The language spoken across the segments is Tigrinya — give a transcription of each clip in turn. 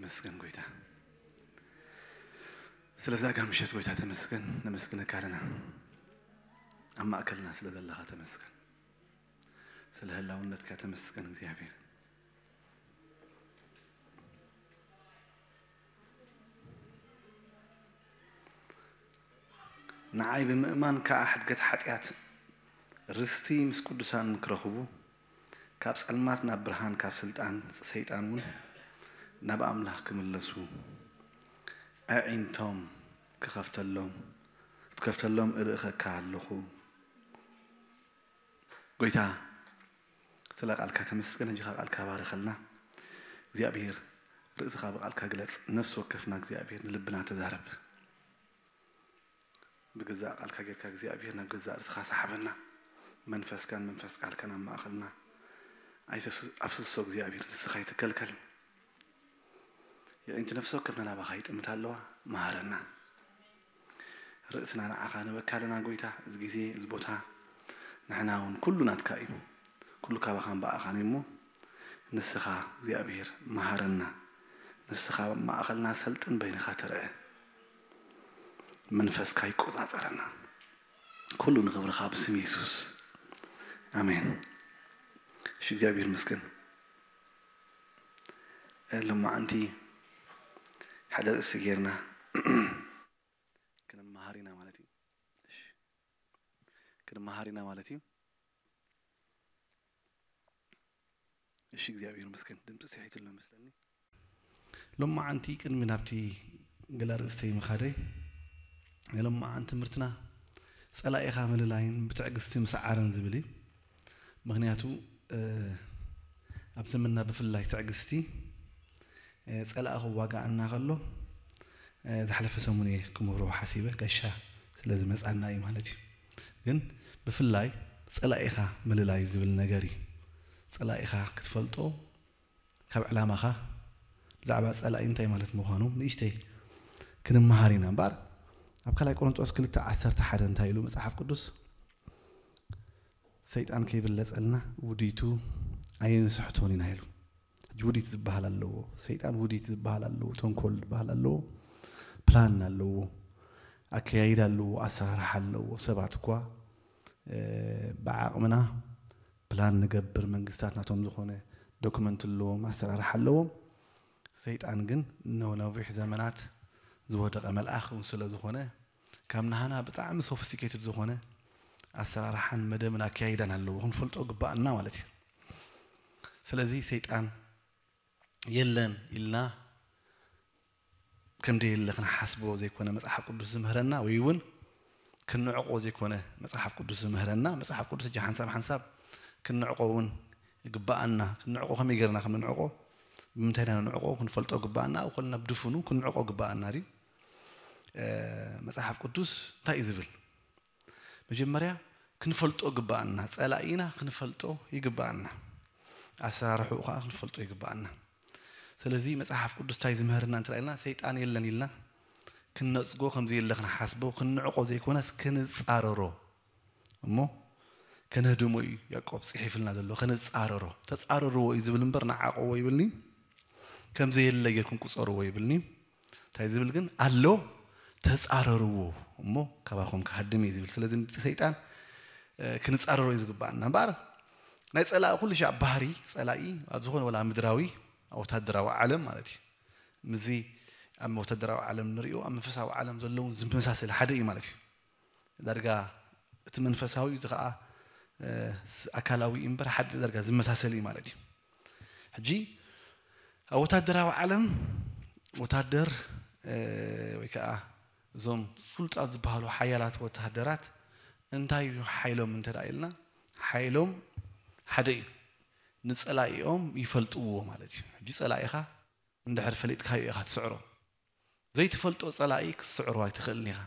ተመስገን ጎይታ። ስለዚ ዳጋ ምሸት ጎይታ ተመስገን፣ ነመስግነካ ኣለና። ኣብ ማእከልና ስለ ዘለኻ ተመስገን። ስለ ህላውነትካ ተመስገን እግዚኣብሔር። ንዓይ ብምእማን ከኣ ሕድገት ሓጢኣት ርስቲ ምስ ቅዱሳን ክረኽቡ፣ ካብ ጸልማት ናብ ብርሃን፣ ካብ ስልጣን ሰይጣን እውን ናብ ኣምላኽ ክምለሱ ኣዒንቶም ክኸፍተሎም፣ ክትከፍተሎም እልእኸካ ኣለኹ። ጎይታ፣ ስለ ቃልካ ተመስገን። ሕጂ ቃልካ ባርኸልና እግዚኣብሔር። ርእስኻ ብቃልካ ግለጽ። ነፍሲ ወከፍና እግዚኣብሔር ንልብና ተዛረብ። ብገዛእ ቃልካ ጌርካ እግዚኣብሔር ናብ ገዛእ ርእስኻ ሰሓበና። መንፈስካን መንፈስ ቃልካን ኣብ ማእኸልና ኣይተስ-፣ ኣፍስሶ እግዚኣብሔር። ንስኻ ኣይትከልከል። የዒንቲ ነፍሲ ወከፍና ናባኻ ይጥምታ ኣለዋ። መሃረና። ርእስና ንዓኻ ንበካ ኣለና ጎይታ። እዚ ግዜ፣ እዚ ቦታ ንሕና እውን ኩሉ ናትካ እዩ። ኩሉ ካባኻን ብኣኻን እዩ እሞ ንስኻ እግዚኣብሔር መሃረና። ንስኻ ኣብ ማእኸልና ሰልጥን፣ በይንኻ ተረአ። መንፈስካ ይቆጻጸረና። ኩሉ ንኽብርኻ ብስም የሱስ። ኣሜን። እሺ፣ እግዚኣብሔር ይመስገን። ሎማዓንቲ ሓደ ርእሲ ጌርና ክንመሃር ኢና ማለት እዩ። እሺ፣ ክንመሃር ኢና ማለት እዩ። እሺ፣ እግዚኣብሔር ይመስገን። ድምፂ ስሒቱ ኣሎ መስለኒ። ሎማዓንቲ ቅድሚ ናብቲ ገለ ርእስተይ ምኻደይ፣ ናይ ሎማዓንቲ ትምህርትና ጸላኢኻ ምልላይን ብትዕግስቲ ምስዓርን ዝብል እዩ። ምኽንያቱ፣ እ፣ ኣብ ዘመንና ብፍላይ ትዕግስቲ፣ እ፣ ጸላኢ ክዋጋኣና ከሎ፣ እ፣ ዝሓለፈ ሰሙን እየ ክምህሮ ሓሲበ፣ ጋሻ ስለ ዝመጻና እዩ ማለት እዩ። ግን ብፍላይ ጸላኢኻ ምልላይ ዝብል ነገር እዩ። ጸላኢኻ ክትፈልጦ፣ ካብ ዕላማኻ ብዛዕባ ጸላኢ እንታይ ማለት ምዃኑ ንእሽተይ ክንመሃር ኢና እምበኣር፣ ኣብ ካልኣይ ቆሮንጦስ ክልተ ዓሰርተ ሓደ እንታይ ኢሉ መጽሓፍ ቅዱስ? ሰይጣን ከይብለጸልና ውዲቱ ኣይንስሕቶን ኢና ኢሉ። ሕጂ ውዲት ዝበሃል ኣለዎ፣ ሰይጣን ውዲት ዝበሃል ኣለዎ፣ ተንኮል ዝበሃል ኣለዎ፣ ፕላን ኣለዎ፣ ኣከያይዳ ኣለዎ፣ ኣሰራርሓ ኣለዎ። ሰባት እኳ፣ እ፣ ብዓቕምና ፕላን ንገብር፣ መንግስታት ናቶም ዝኾነ ዶክመንት ኣለዎም፣ ኣሰራርሓ ኣለዎም። ሰይጣን ግን ንነዊሕ ዘመናት ዝወደቐ መልኣኽ እውን ስለ ዝኾነ፣ ካብ ናህና ብጣዕሚ ሶፊስቲኬትድ ዝኾነ ኣሰራርሓን መደብን ኣከያይዳን ኣለዎ፣ ክንፈልጦ ግባኣና ማለት እዩ። ስለዚ ሰይጣን የለን ኢልና ከም ደየለ ክንሓስቦ ዘይኮነ መጽሓፍ ቅዱስ ዝምህረና፣ ወይ እውን ክንዕቆ ዘይኮነ መጽሓፍ ቅዱስ ዝምህረና። መጽሓፍ ቅዱስ ሕጂ ሓንሳብ ሓንሳብ ክንዕቆ እውን ይግባኣና። ክንዕቆ ከመይ ጌርና ከም ንዕቆ፣ ብምንታይ ኢና ንዕቆ ክንፈልጦ ግባኣና። ኣብ ኮልና ብድፉኑ ክንዕቆ ግባኣና ድዩ? እ፣ መጽሓፍ ቅዱስ እንታይ እዩ ዝብል? መጀመርያ ክንፈልጦ ግባኣና፣ ጸላኢና ክንፈልጦ ይግባኣና። ኣሰራርሕኡ ከኣ ክንፈልጦ ይግባኣና። ስለዚ መጽሓፍ ቅዱስ እንታይ ዝምህርና እንተ ኢልና፣ ሰይጣን የለን ኢልና ክንነጽጎ፣ ከም ዘየለ ክንሓስቦ፣ ክንንዕቆ ዘይኮነስ ክንጻረሮ እሞ ከነህድሞ እዩ ያዕቆብ ጽሒፍልና ዘሎ። ክንጻረሮ፣ ተጻረርዎ እዩ ዝብል እምበር ንዓቕዎ ይብልኒ፣ ከም ዘየለ ጌርኩም ቁጸርዎ ይብልኒ። እንታይ ዝብል ግን ኣሎ፣ ተጻረርዎ እሞ ካባኹም ክሃድም እዩ ዝብል። ስለዚ ሰይጣን፣ እ፣ ክንጻረሮ እዩ ዝግባኣና። እምበኣር ናይ ጸላኢ ኩሉ ሻዕ ባህሪ፣ ጸላኢ ኣብ ዝኾነ ወላ ምድራዊ ወታደራዊ ዓለም ማለት እዩ። ምስዚ ኣብ ወታደራዊ ዓለም ንሪኦ፣ ኣብ መንፈሳዊ ዓለም ዘለውን ዝመሳሰል ሓደ እዩ ማለት እዩ። ዳርጋ እቲ መንፈሳዊ፣ እዚ ኸዓ፣ እ፣ ስ-፣ ኣካላዊ እዩ እምበር ሓደ ዳርጋ ዝመሳሰል እዩ ማለት እዩ። ሕጂ ኣብ ወታደራዊ ዓለም ወታደር፣ እ፣ ወይ ከዓ እዞም ፍሉጣት ዝበሃሉ ሓያላት ወታደራት እንታይ እዩ ሓይሎም እንተ ደኣ ኢልና፣ ሓይሎም ሓደ እዩ። ንጸላኢኦም ይፈልጥዎ ማለት እዩ። ሕጂ ጸላኢኻ እንድሕር ፈሊጥካዮ ኢኻ ትስዕሮ። ዘይትፈልጦ ጸላኢ ክትስዕሮ ኣይትኽእልን ኢኻ።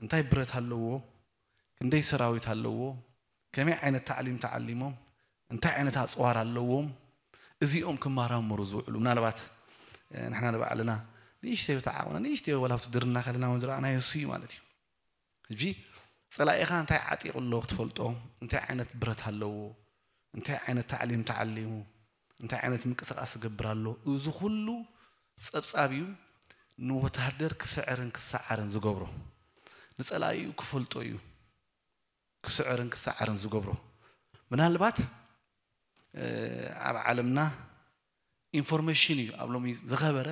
እንታይ ብረት ኣለዎ፣ ክንደይ ሰራዊት ኣለዎ፣ ከመይ ዓይነት ታዕሊም ተዓሊሞም፣ እንታይ ዓይነት ኣጽዋር ኣለዎም፣ እዚኦም ክመራመሩ ዝውዕሉ። ምናልባት፣ እ፣ ንሕና ንባዕልና ንእሽተይ በታ ዓቕምና፣ ንእሽተይ ወላ ውትድርና ከለና እውን ዝረኣናዮ እሱ እዩ ማለት እዩ። ሕጂ ጸላኢኻ እንታይ ዓጢቑ ኣሎ ክትፈልጦ፣ እንታይ ዓይነት ብረት ኣለዎ፣ እንታይ ዓይነት ታዕሊም ተዓሊሙ፣ እንታይ ዓይነት ምንቅስቓስ ዝገብር ኣሎ፣ እዚ ኩሉ ጸብጻብ እዩ ንወታደር ክስዕርን ክሰዓርን ዝገብሮ። ንጸላኢኡ ክፈልጦ እዩ ክስዕርን ክሰዓርን ዝገብሮ። ምናልባት ኣብ ዓለምና ኢንፎርሜሽን እዩ ኣብ ሎሚ ዝኸበረ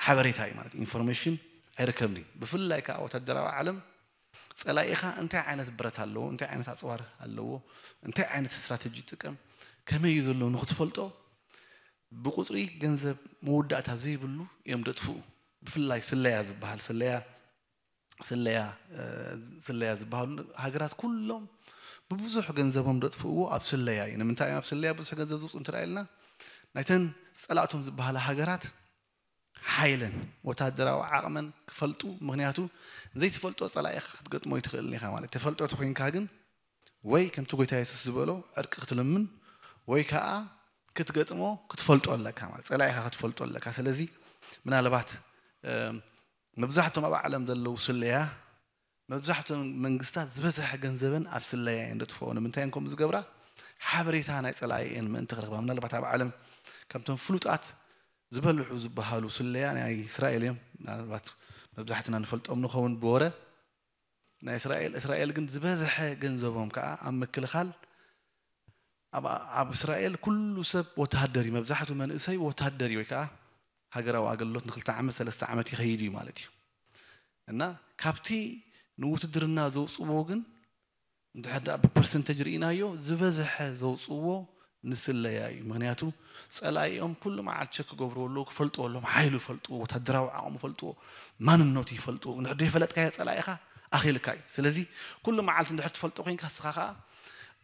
ሓበሬታ እዩ ማለት ኢንፎርሜሽን ኣይርከብን እዩ። ብፍላይ ከዓ ወታደራዊ ዓለም ጸላኢኻ እንታይ ዓይነት ብረት ኣለዎ፣ እንታይ ዓይነት ኣጽዋር ኣለዎ፣ እንታይ ዓይነት ስትራተጂ ይጥቀም፣ ከመይ እዩ ዘለዎ ንክትፈልጦ ብቁፅሪ ገንዘብ መወዳእታ ዘይብሉ እዮም ደጥፍኡ። ብፍላይ ስለያ ዝበሃል ስለያ ስለያ ስለያ ዝበሃሉ ሃገራት ኩሎም ብብዙሕ ገንዘቦም ደጥፍእዎ ኣብ ስለያ እዩ። ንምንታይ እዮም ኣብ ስለያ ብዙሕ ገንዘብ ዝውፅኡ እንተ ኢልና ናይተን ፀላእቶም ዝበሃላ ሃገራት ሓይለን ወታደራዊ ዓቕመን ክፈልጡ። ምክንያቱ ዘይትፈልጦ ፀላኢኻ ክትገጥሞ ይትኽእል ኢኻ ማለት። ተፈልጦ ተኮይንካ ግን ወይ ከምቲ ጎይታ የሱስ ዝበሎ ዕርቂ ክትልምን ወይ ከዓ ክትገጥሞ ክትፈልጦ ኣለካ ማለት ፀላኢኻ ክትፈልጦ ኣለካ። ስለዚ ምናልባት መብዛሕቶም ኣብ ዓለም ዘለዉ ስለያ መብዛሕቶም መንግስታት ዝበዝሐ ገንዘበን ኣብ ስለያ እየን ደጥፍኦ። ንምንታይ እዮም ከምኡ ዝገብራ? ሓበሬታ ናይ ፀላኢ እየን ምእንቲ ክረኽባ። ምናልባት ኣብ ዓለም ከምቶም ፍሉጣት ዝበልሑ ዝበሃሉ ስለያ ናይ እስራኤል እዮም። ምናልባት መብዛሕትና ንፈልጦም ንኸውን ብወረ ናይ እስራኤል። እስራኤል ግን ዝበዝሐ ገንዘቦም ከዓ ኣብ ምክልኻል ኣብ እስራኤል ኩሉ ሰብ ወታደር እዩ። መብዛሕቱ መንእሰይ ወታደር እዩ ወይ ከዓ ሃገራዊ ኣገልግሎት ንክልተ ዓመት ሰለስተ ዓመት ይኸይድ እዩ ማለት እዩ። እና ካብቲ ንውትድርና ዘውፅዎ ግን እንድሕር ደኣ ብፐርሰንተጅ ርኢናዮ ዝበዝሐ ዘውፅዎ ንስለያ እዩ። ምክንያቱ ፀላኢኦም ኩሉ መዓልቲ ቸክ ክገብርዎ ኣለዉ፣ ክፈልጥዎ ኣለዎም፣ ሓይሉ ይፈልጥዎ፣ ወታደራዊ ዓቕሙ ይፈልጥዎ፣ ማንነቱ ይፈልጥዎ። እንድሕር ዘይፈለጥካዮ ፀላኢኻ ኣኺልካ እዩ። ስለዚ ኩሉ መዓልቲ እንድሕር ትፈልጦ ኮይንካ ንስኻ ከዓ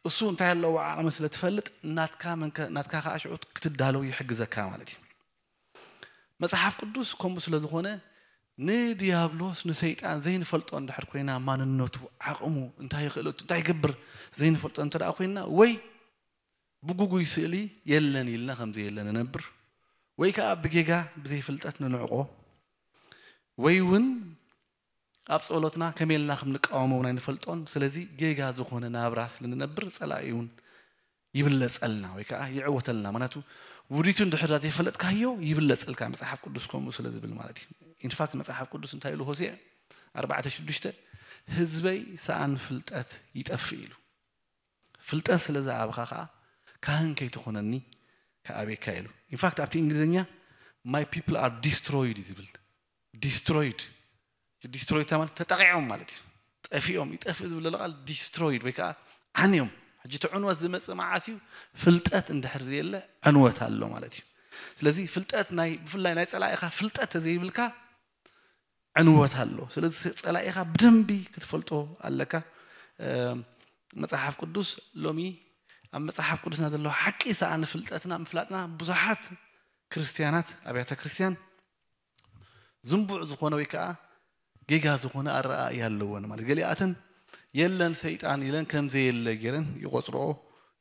እሱ እንታይ ኣለዎ ዓቕሚ ስለ ትፈልጥ ናትካ መንከ ናትካ ከዓ ሽዑ ክትዳለው ይሕግዘካ ማለት እዩ። መጽሓፍ ቅዱስ ከምኡ ስለ ዝኾነ ንዲያብሎስ ንሰይጣን ዘይንፈልጦ እንድሕር ኮይና ማንነቱ ዓቕሙ እንታይ ይኽእለቱ እንታይ ይገብር ዘይንፈልጦ እንተ ደኣ ኮይና ወይ ብጉጉይ ስእሊ የለን ኢልና ከምዘየለ ንነብር ወይ ከዓ ብጌጋ ብዘይፍልጠት ንንዕቆ ወይ እውን ኣብ ጸሎትና ከመይ ኢልና ከም ንቃወሞ እውን ኣይንፈልጦን። ስለዚ ጌጋ ዝኾነ ናብራ ስለ ንነብር ጸላኢ እውን ይብለጸልና ወይ ከዓ ይዕወተልና። ምክንያቱ ውዲቱ እንድሕር ዘይፈለጥካዮ ይብለጸልካ። መጽሓፍ ቅዱስ ከምኡ ስለ ዝብል ማለት እዩ። ኢንፋክት መጽሓፍ ቅዱስ እንታይ ኢሉ ሆሴዕ ኣርባዕተ ሽዱሽተ ህዝበይ ሰኣን ፍልጠት ይጠፍእ ኢሉ። ፍልጠት ስለ ዝሃብኻ ከዓ ካህን ከይትኾነኒ ክኣቤካ ኢሉ። ኢንፋክት ኣብቲ እንግሊዝኛ my people are destroyed እዩ ዝብል። ዲስትሮይድ ዲስትሮይድ ማለት ተጠቂዖም ማለት እዩ። ጠፊኦም ይጠፍእ ዝብል ዘሎ ቃል ዲስትሮይድ ወይ ከዓ ዓንዮም። ሕጂ እቲ ዕንወት ዝመፅእ መዓስ እዩ? ፍልጠት እንድሕር ዘየለ ዕንወት ኣሎ ማለት እዩ። ስለዚ ፍልጠት ናይ ብፍላይ ናይ ፀላኢኻ ፍልጠት ተዘይብልካ ዕንወት ኣሎ። ስለዚ ፀላኢኻ ብደንቢ ክትፈልጦ ኣለካ። መፅሓፍ ቅዱስ ሎሚ ኣብ መፅሓፍ ቅዱስና ዘለዉ ሓቂ ሰኣን ፍልጠትና ምፍላጥና ብዙሓት ክርስትያናት ኣብያተ ክርስትያን ዝንቡዕ ዝኾነ ወይ ከዓ ጌጋ ዝኾነ ኣረኣእያ ኣለወን ማለት ገሊኣተን የለን ሰይጣን ኢለን ከም ዘየለ ገይረን ይቆፅርኦ።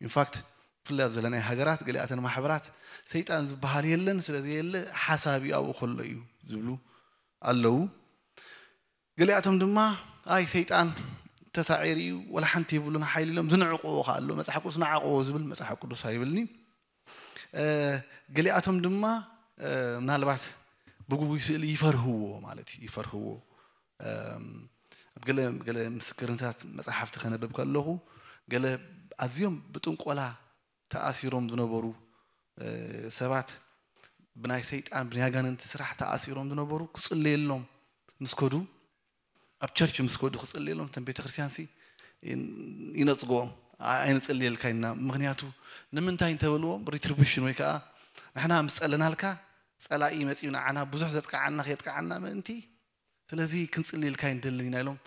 ኢንፋክት ብፍላይ ኣብ ዘለናይ ሃገራት ገሊኣተን ማሕበራት ሰይጣን ዝበሃል የለን ስለ ዘየለ ሓሳብ እዩ ኣብኡ ከሎ እዩ ዝብሉ ኣለዉ። ገሊኣቶም ድማ ኣይ ሰይጣን ተሳዒሩ እዩ ወላ ሓንቲ የብሉን ሓይሊ ኢሎም ዝንዕቅዎ ከ ኣሎ። መፅሓፍ ቅዱስ ንዓቅዎ ዝብል መፅሓፍ ቅዱስ ኣይብልኒ። ገሊኣቶም ድማ ምናልባት ብግጉይ ስእሊ ይፈርህዎ ማለት እዩ ይፈርህዎ። ኣብ ገለ ምስክርነታት መፅሓፍቲ ከነብብ ከለኹ ገለ ኣዝዮም ብጥንቆላ ተኣሲሮም ዝነበሩ ሰባት ብናይ ሰይጣን ብናይ ኣጋንንቲ ስራሕ ተኣሲሮም ዝነበሩ ክፅለየሎም ምስ ከዱ ኣብ ቸርች ምስ ከዱ ክፅልየሎም እተን ቤተክርስትያን ሲ ይነፅግኦም። ኣይንፅልየልካ ኢና። ምክንያቱ ንምንታይ እንተበልዎም ሪትሪቡሽን ወይ ከዓ ንሕና ምስ ፀለናልካ ፀላኢ መፂኡ ንዓና ብዙሕ ዘጥቃዓና ከየጥቃዓና ምእንቲ ስለዚ ክንፅልየልካ ይንደልን ኢና ኢሎም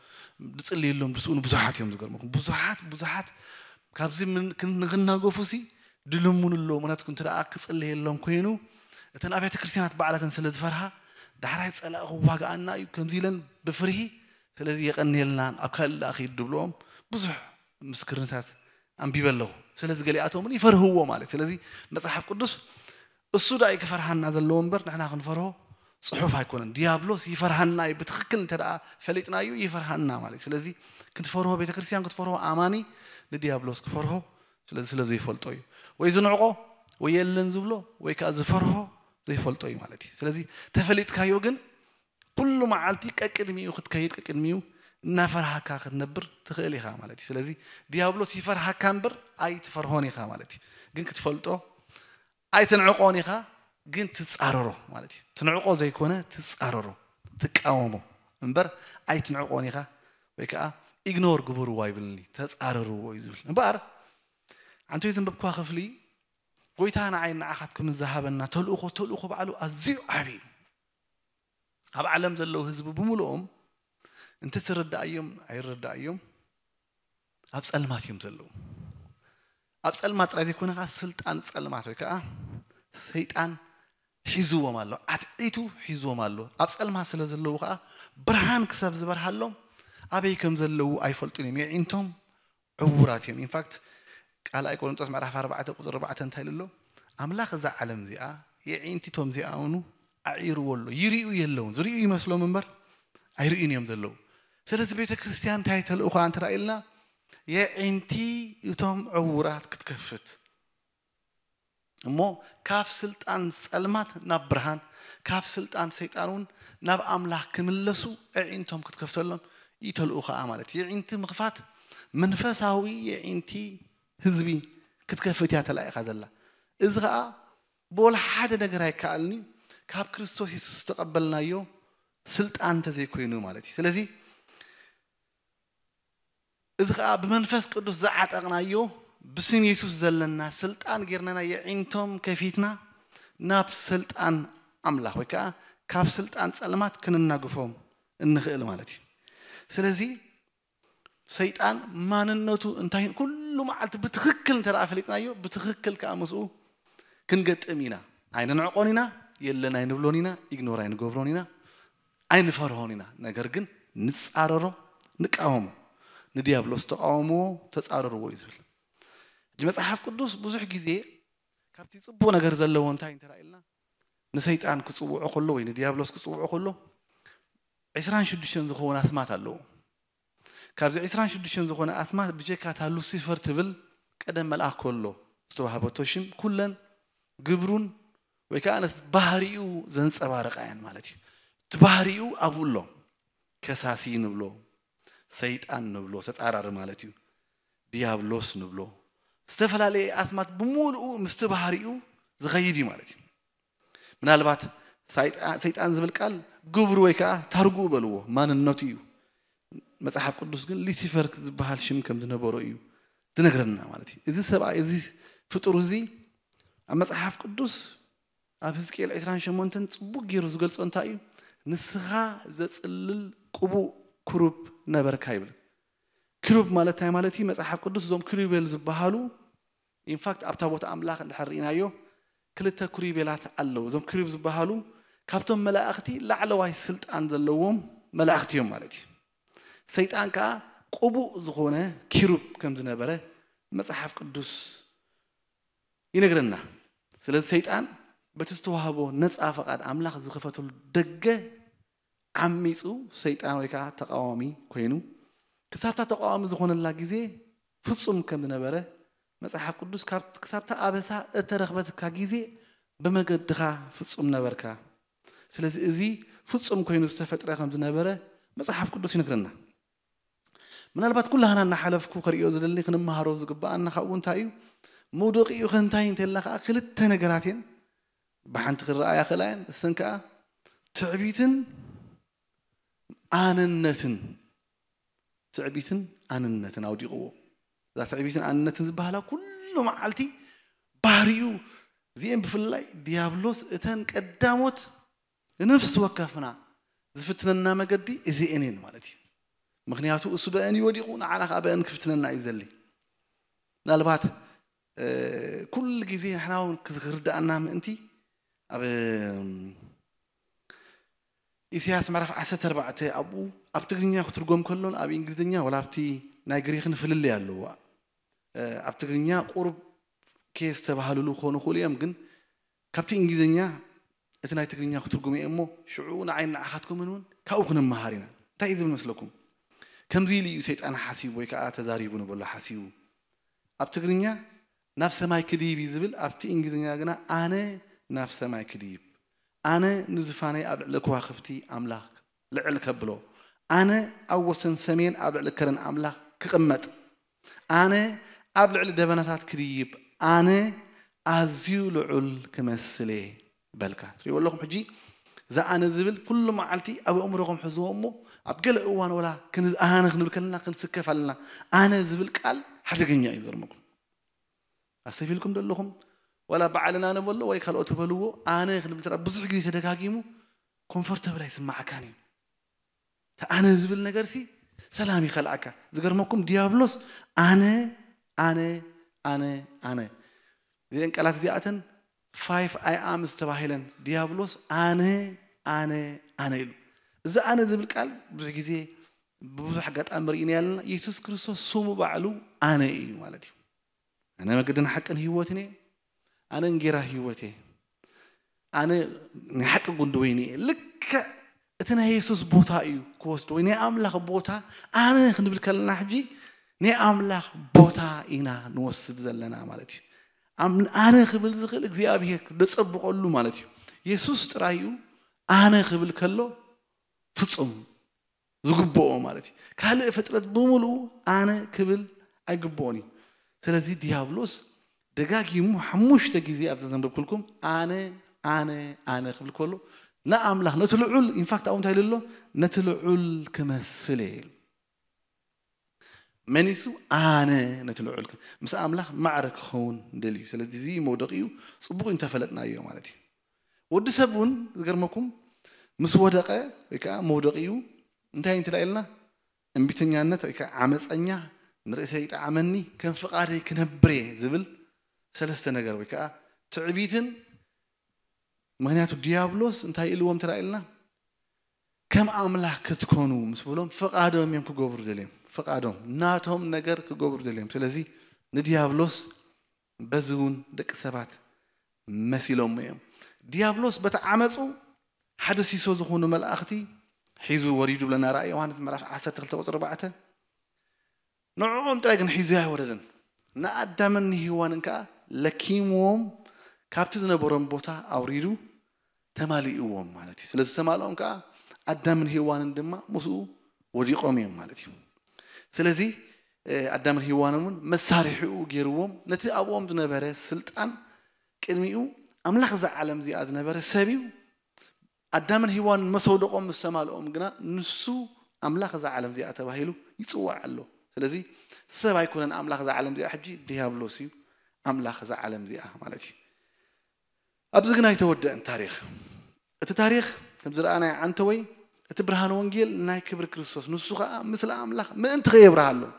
ዝፅልየሎም ዝስእኑ ብዙሓት እዮም። ዝገርመኩም ብዙሓት ብዙሓት ካብዚ ንክናገፉ ሲ ድልምኑ ኣለዎ። ምክንያቱ እንተ ደኣ ክፅልየሎም ኮይኑ እተን ኣብያተ ክርስትያናት ባዕላተን ስለ ዝፈርሃ ዳሕራይ ፀላኢ ክዋግኣና እዩ ከምዚ ኢለን ብፍርሂ ስለዚ የቐንየልና ኣብ ካልእ ደኣ ከይድ ድብልኦም ብዙሕ ምስክርነታት ኣንቢበ ኣለኹ። ስለዚ ገሊኣቶም እውን ይፈርህዎ ማለት ስለዚ መፅሓፍ ቅዱስ እሱ ደኣ እዩ ክፈርሃና ዘለዎ እምበር ንሕና ክንፈርሆ ፅሑፍ ኣይኮነን። ዲያብሎስ ይፈርሃና እዩ ብትኽክል እንተ ደኣ ፈሊጥናዩ ይፈርሃና ማለት ስለዚ ክትፈርሆ ቤተክርስትያን ክትፈርሆ ኣማኒ ንዲያብሎስ ክፈርሆ ስለዚ ስለ ዘይፈልጦ እዩ ወይ ዝንዕቆ ወይ የለን ዝብሎ ወይ ከዓ ዝፈርሆ ዘይፈልጦ እዩ ማለት እዩ። ስለዚ ተፈሊጥካዮ ግን ኩሉ መዓልቲ ቀቅድሚኡ ክትከይድ፣ ቀቅድሚኡ እናፈርሃካ ክትነብር ትኽእል ኢኻ ማለት እዩ። ስለዚ ዲያብሎስ ይፈርሃካ እምበር ኣይትፈርሆን ኢኻ ማለት እዩ። ግን ክትፈልጦ ኣይትንዕቆን ኢኻ፣ ግን ትጻረሮ ማለት እዩ። ትንዕቆ ዘይኮነ ትጻረሮ፣ ትቃወሞ እምበር ኣይትንዕቆን ኢኻ፣ ወይ ከዓ ኢግኖር ግበርዎ ኣይብልኒ፣ ተጻረርዎ እዩ ዝብል። እምበኣር ኣንተ ዘንበብኳ ክፍሊ ጎይታ ንዓይ ንዓኻትኩም ዝሃበና ተልእኾ፣ ተልእኾ ባዕሉ ኣዝዩ ዓብዪ እዩ። ኣብ ዓለም ዘለዉ ህዝቢ ብምልኦም እንተ ትረዳእዮም ኣይረዳእዮም ኣብ ጸልማት እዮም ዘለዉ። ኣብ ጸልማት ጥራይ ዘይኮነ ከዓ ስልጣን ጸልማት ወይ ከዓ ሰይጣን ሒዝዎም ኣሎ፣ ኣትዒቱ ሒዝዎም ኣሎ። ኣብ ጸልማት ስለ ዘለዉ ከዓ ብርሃን ክሳብ ዝበርሃሎም ኣበይ ከም ዘለዉ ኣይፈልጡን እዮም። የዒንቶም ዕውራት እዮም። ኢንፋክት ካልኣይ ቆሮንጦስ ምዕራፍ ኣርባዕተ ቁፅሪ ኣርባዕተ እንታይ ኢሉ ኣሎ? ኣምላኽ እዛ ዓለም እዚኣ የዒንቲ እቶም ዚኣምኑ ኣዒርዎ ኣሎ። ይርእዩ የለውን። ዝርእዩ ይመስሎም እምበር ኣይርእዩን እዮም ዘለዉ። ስለዚ ቤተ ክርስቲያን እንታይ ተልእኾ እንተ ኢልና የዒንቲ እቶም ዕውራት ክትከፍት እሞ ካብ ስልጣን ጸልማት ናብ ብርሃን፣ ካብ ስልጣን ሰይጣን እውን ናብ ኣምላኽ ክምለሱ ኣዒንቶም ክትከፍተሎም ይተልኡ ኸዓ ማለት እዩ። የዒንቲ ምኽፋት መንፈሳዊ የዒንቲ ህዝቢ ክትከፍት እያ ተላኢኻ ዘላ። እዚ ኸዓ ብወላ ሓደ ነገር ኣይከኣልን እዩ፣ ካብ ክርስቶስ የሱስ ዝተቐበልናዮ ስልጣን እንተዘይኮይኑ ማለት እዩ። ስለዚ እዚ ኸዓ ብመንፈስ ቅዱስ ዝዓጠቕናዮ ብስም የሱስ ዘለና ስልጣን ጌርና ናይ የዒንቶም ከፊትና ናብ ስልጣን ኣምላኽ ወይ ከዓ ካብ ስልጣን ጸልማት ክንናግፎም እንኽእል ማለት እዩ። ስለዚ ሰይጣን ማንነቱ እንታይ ኩሉ መዓልቲ ብትኽክል እንተ ደኣ ፈሊጥናዮ ብትኽክል ከዓ ምስኡ ክንገጥም ኢና። ኣይንንዕቆን ኢና፣ የለን ኣይንብሎን ኢና፣ ኢግኖር ኣይንገብሮን ኢና፣ ኣይንፈርሆን ኢና። ነገር ግን ንጻረሮ፣ ንቃወሞ። ንዲያብሎስ ተቃወምዎ፣ ተጻረርዎ እዩ ዝብል። ሕጂ መጽሓፍ ቅዱስ ብዙሕ ግዜ ካብቲ ጽቡቕ ነገር ዘለዎ እንታይ እንተ ኢልና ንሰይጣን ክጽውዖ ከሎ ወይ ንዲያብሎስ ክጽውዖ ከሎ ዕስራን ሽዱሽተን ዝኾኑ ኣስማት ኣለዎ። ካብዚ ዕስራን ሽዱሽተን ዝኾነ ኣስማት ብጀካ እታ ሉሲፈር ትብል ቀደም መልኣኽ ከሎ ዝተዋህበቶ ሽም ኩለን ግብሩን ወይ ከዓ ነቲ ባህሪኡ ዘንጸባርቃ እየን ማለት እዩ። እቲ ባህሪኡ ኣብኡ ኣሎ። ከሳሲ ንብሎ፣ ሰይጣን ንብሎ፣ ተጻራሪ ማለት እዩ። ዲያብሎስ ንብሎ፣ ዝተፈላለየ ኣስማት ብምሉኡ ምስቲ ባህሪኡ ዝኸይድ እዩ ማለት እዩ። ምናልባት ሳይጣ- ሰይጣን ዝብል ቃል ግብሩ ወይ ከዓ ታርጉኡ በልዎ፣ ማንነቱ እዩ። መጽሓፍ ቅዱስ ግን ሉሲፈር ዝበሃል ሽም ከም ዝነበሮ እዩ ዝነግረና ማለት እዩ። እዚ ሰብኣይ፣ እዚ ፍጡር እዚ ኣብ መጽሓፍ ቅዱስ ኣብ ህዝቅኤል ዕስራን ሸሞንተን ጽቡቕ ገይሩ ዝገልጾ እንታይ እዩ? ንስኻ ዘጽልል ቅቡእ ክሩብ ነበርካ ይብል። ክሩብ ማለት እንታይ ማለት እዩ? መጽሓፍ ቅዱስ እዞም ክሩቤል ዝበሃሉ ኢንፋክት ኣብ ታቦት ኣምላኽ እንድሕር ርኢናዮ ክልተ ክሩቤላት ኣለዉ። እዞም ክሩብ ዝበሃሉ ካብቶም መላእኽቲ ላዕለዋይ ስልጣን ዘለዎም መላእኽቲ እዮም ማለት እዩ። ሰይጣን ከዓ ቅቡእ ዝኾነ ኪሩብ ከም ዝነበረ መጽሓፍ ቅዱስ ይነግረና። ስለዚ ሰይጣን በቲ ዝተዋህቦ ነፃ ፈቓድ ኣምላኽ ዝኸፈተሉ ደገ ዓሚፁ ሰይጣን ወይ ከዓ ተቃዋሚ ኮይኑ ክሳብታ ተቃዋሚ ዝኾነላ ግዜ ፍጹም ከም ዝነበረ መጽሓፍ ቅዱስ ካብ- ክሳብታ ኣበሳ እተረኽበትካ ግዜ ብመገድኻ ፍጹም ነበርካ። ስለዚ እዚ ፍጹም ኮይኑ ዝተፈጥረ ከም ዝነበረ መጽሓፍ ቅዱስ ይነግረና። ምናልባት ኩላህና እናሓለፍኩ ከርእዮ ዝደሊ ክንመሃሮ ዝግብኣና ካብኡ እንታይ እዩ? መውደቂኡ ከ እንታይ እንተልና ከዓ ክልተ ነገራት እየን ብሓንቲ ክረኣያ ክእላ እየን። እሰን ከዓ ትዕቢትን ኣነነትን፣ ትዕቢትን ኣነነትን ኣውዲቕዎ። እዛ ትዕቢትን ኣነነትን ዝበሃላ ኩሉ መዓልቲ ባህሪኡ እዚአን ብፍላይ ዲያብሎስ እተን ቀዳሞት ንነፍሲ ወከፍና ዝፍትነና መገዲ እዚአን እየን ማለት እዩ። ምክንያቱ እሱ በአን እዩ ወዲቑ፣ ንዓና ከዓ በአን ክፍትነና እዩ ዘሊ። ምናልባት ኩሉ ግዜ ንሕና እውን ክርዳእና ምእንቲ ኣብ ኢሳያስ ምዕራፍ ዓሰርተ ኣርባዕተ ኣብኡ ኣብ ትግርኛ ክትርጎም ከሎን ኣብ እንግሊዝኛ ወላ ኣብቲ ናይ ግሪክን ፍልልይ ኣለዎ። ኣብ ትግርኛ ቁሩብ ኬስ ተባህልሉ ክኾኑ ይኽእሉ እዮም፣ ግን ካብቲ እንግሊዝኛ እቲ ናይ ትግርኛ ክትርጉሙ እየ እሞ ሽዑ ንዓይ ንዓኻትኩምን እውን ካብኡ ክንመሃር ኢና። እንታይ እዩ ዝብል መስለኩም? ከምዚ ኢሉ እዩ ሰይጣን ሓሲቡ ወይ ከዓ ተዛሪቡ ንበሎ ሓሲቡ። ኣብ ትግርኛ ናብ ሰማይ ክድይብ እዩ ዝብል፣ ኣብቲ እንግሊዝኛ ግና ኣነ ናብ ሰማይ ክድይብ። ኣነ ንዝፋነይ ኣብ ልዕሊ ከዋኽብቲ ኣምላኽ ልዕል ከብሎ፣ ኣነ ኣብ ወሰን ሰሜን ኣብ ልዕሊ ከረን ኣምላኽ ክቕመጥ፣ ኣነ ኣብ ልዕሊ ደበናታት ክድይብ፣ ኣነ ኣዝዩ ልዑል ክመስል እየ በልካ። ትሪእዎ ኣለኹም ሕጂ፣ እዛ ኣነ ዝብል ኩሉ መዓልቲ ኣብ ኣእምሮኹም ሕዝዎ እሞ፣ ኣብ ገለ እዋን ወላ ክን-፣ ኣነ ክንብል ከለና ክንስከፍ ኣለና። ኣነ ዝብል ቃል ሓደገኛ እዩ፣ ዝገርመኩም። ኣስተብሂልኩም ዶ ኣለኹም? ዋላ በዓልና ንበሎ ወይ ካልኦት በልዎ፣ ኣነ ክንብል እንተላ ብዙሕ ግዜ ተደጋጊሙ ኮምፎርተብል ኣይስማዓካን እዩ። እቲ ኣነ ዝብል ነገርሲ ሰላም ይኸልኣካ። ዝገርመኩም፣ ዲያብሎስ ኣነ፣ ኣነ፣ ኣነ፣ ኣነ። እዚአን ቃላት እዚኣተን ፋይፍ ኣይ ኣምስ ተባሂለን። ዲያብሎስ ኣነ፣ ኣነ፣ ኣነ ኢሉ። እዚ ኣነ ዝብል ቃል ብዙሕ ግዜ ብብዙሕ ኣጋጣሚ ርኢና ኣለና። የሱስ ክርስቶስ ስሙ ባዕሉ ኣነ እዩ ማለት እዩ። ኣነ መገድን ሓቅን ህይወትን እየ። ኣነ እንጌራ ህይወት እየ። ኣነ ናይ ሓቂ ጉንዲ ወይኒ እየ። ልክዕ እቲ ናይ የሱስ ቦታ እዩ ክወስድ፣ ወይ ናይ ኣምላኽ ቦታ። ኣነ ክንብል ከለና ሕጂ ናይ ኣምላኽ ቦታ ኢና ንወስድ ዘለና ማለት እዩ። ኣም-፣ ኣነ ክብል ዝኽእል እግዚኣብሔር ደጸብቐሉ ማለት እዩ። የሱስ ጥራይ እዩ ኣነ ክብል ከሎ ፍጹም ዝግብኦ ማለት እዩ። ካልእ ፍጥረት ብምሉኡ ኣነ ክብል ኣይግብኦን እዩ። ስለዚ ዲያብሎስ ደጋጊሙ ሓሙሽተ ግዜ ኣብዚ ዘንበብኩልኩም ኣነ፣ ኣነ፣ ኣነ ክብል ከሎ ንኣምላኽ ነቲ ልዑል፣ ኢንፋክት ኣብኡ እንታይ ኢሉ ኣሎ? ነቲ ልዑል ክመስል እየ ኢሉ። መኒሱ ኣነ ነቲ ልዑል ክ-፣ ምስ ኣምላኽ ማዕረ ክኸውን ደልዩ። ስለዚ እዚ መውደቂኡ ጽቡቕ እንተፈለጥናዮ ማለት እዩ። ወዲ ሰብ እውን ዝገርመኩም ምስ ወደቐ ወይ ከዓ መውደቂኡ እንታይ እንተ ኢልና እምቢተኛነት ወይ ከዓ ዓመፀኛ፣ ንርእሰይ ይጠዓመኒ፣ ከም ፍቓደይ ክነብር እየ ዝብል ሰለስተ ነገር ወይ ከዓ ትዕቢትን፣ ምክንያቱ ዲያብሎስ እንታይ ኢልዎም ተራኢልና ከም ኣምላኽ ክትኮኑ ምስ በሎም ፍቓዶም እዮም ክገብሩ ደልዮም፣ ፍቓዶም ናቶም ነገር ክገብሩ ደልዮም። ስለዚ ንዲያብሎስ በዚ እውን ደቂ ሰባት መሲሎም እዮም። ዲያብሎስ በቲ ዓመፁ ሓደ ሲሶ ዝኾኑ መላእኽቲ ሒዙ ወሪዱ ብለና ራእይ ዮሃንስ ምዕራፍ ዓሰርተ ክልተ ቁፅሪ ኣርባዕተ። ንዕኦም ጥራይ ግን ሒዙ ኣይወረደን፣ ንኣዳምን ንሂዋንን ከዓ ለኪምዎም ካብቲ ዝነበሮም ቦታ ኣውሪዱ ተማሊእዎም ማለት እዩ። ስለዚ ተማልኦም ከዓ ኣዳምን ሂዋንን ድማ ምስኡ ወዲቖም እዮም ማለት እዩ። ስለዚ ኣዳምን ሂዋንን እውን መሳርሒኡ ገይርዎም፣ ነቲ ኣብኦም ዝነበረ ስልጣን፣ ቅድሚኡ ኣምላኽ እዛ ዓለም እዚኣ ዝነበረ ሰብ እዩ። ኣዳምን ሂዋንን መሰውደቖም ምስ ተማልኦም ግና ንሱ ኣምላኽ እዛ ዓለም እዚኣ ተባሂሉ ይፅዋዕ ኣሎ። ስለዚ ሰብ ኣይኮነን ኣምላኽ እዛ ዓለም እዚኣ፣ ሕጂ ዲያብሎስ እዩ ኣምላኽ እዛ ዓለም እዚኣ ማለት እዩ። ኣብዚ ግን ኣይተወደአን ታሪኽ። እቲ ታሪኽ ከም ዝረኣናዮ ዓንተወይ፣ እቲ ብርሃን ወንጌል ናይ ክብሪ ክርስቶስ፣ ንሱ ኸዓ ምስሊ ኣምላኽ ምእንቲ ከየብርሃሎም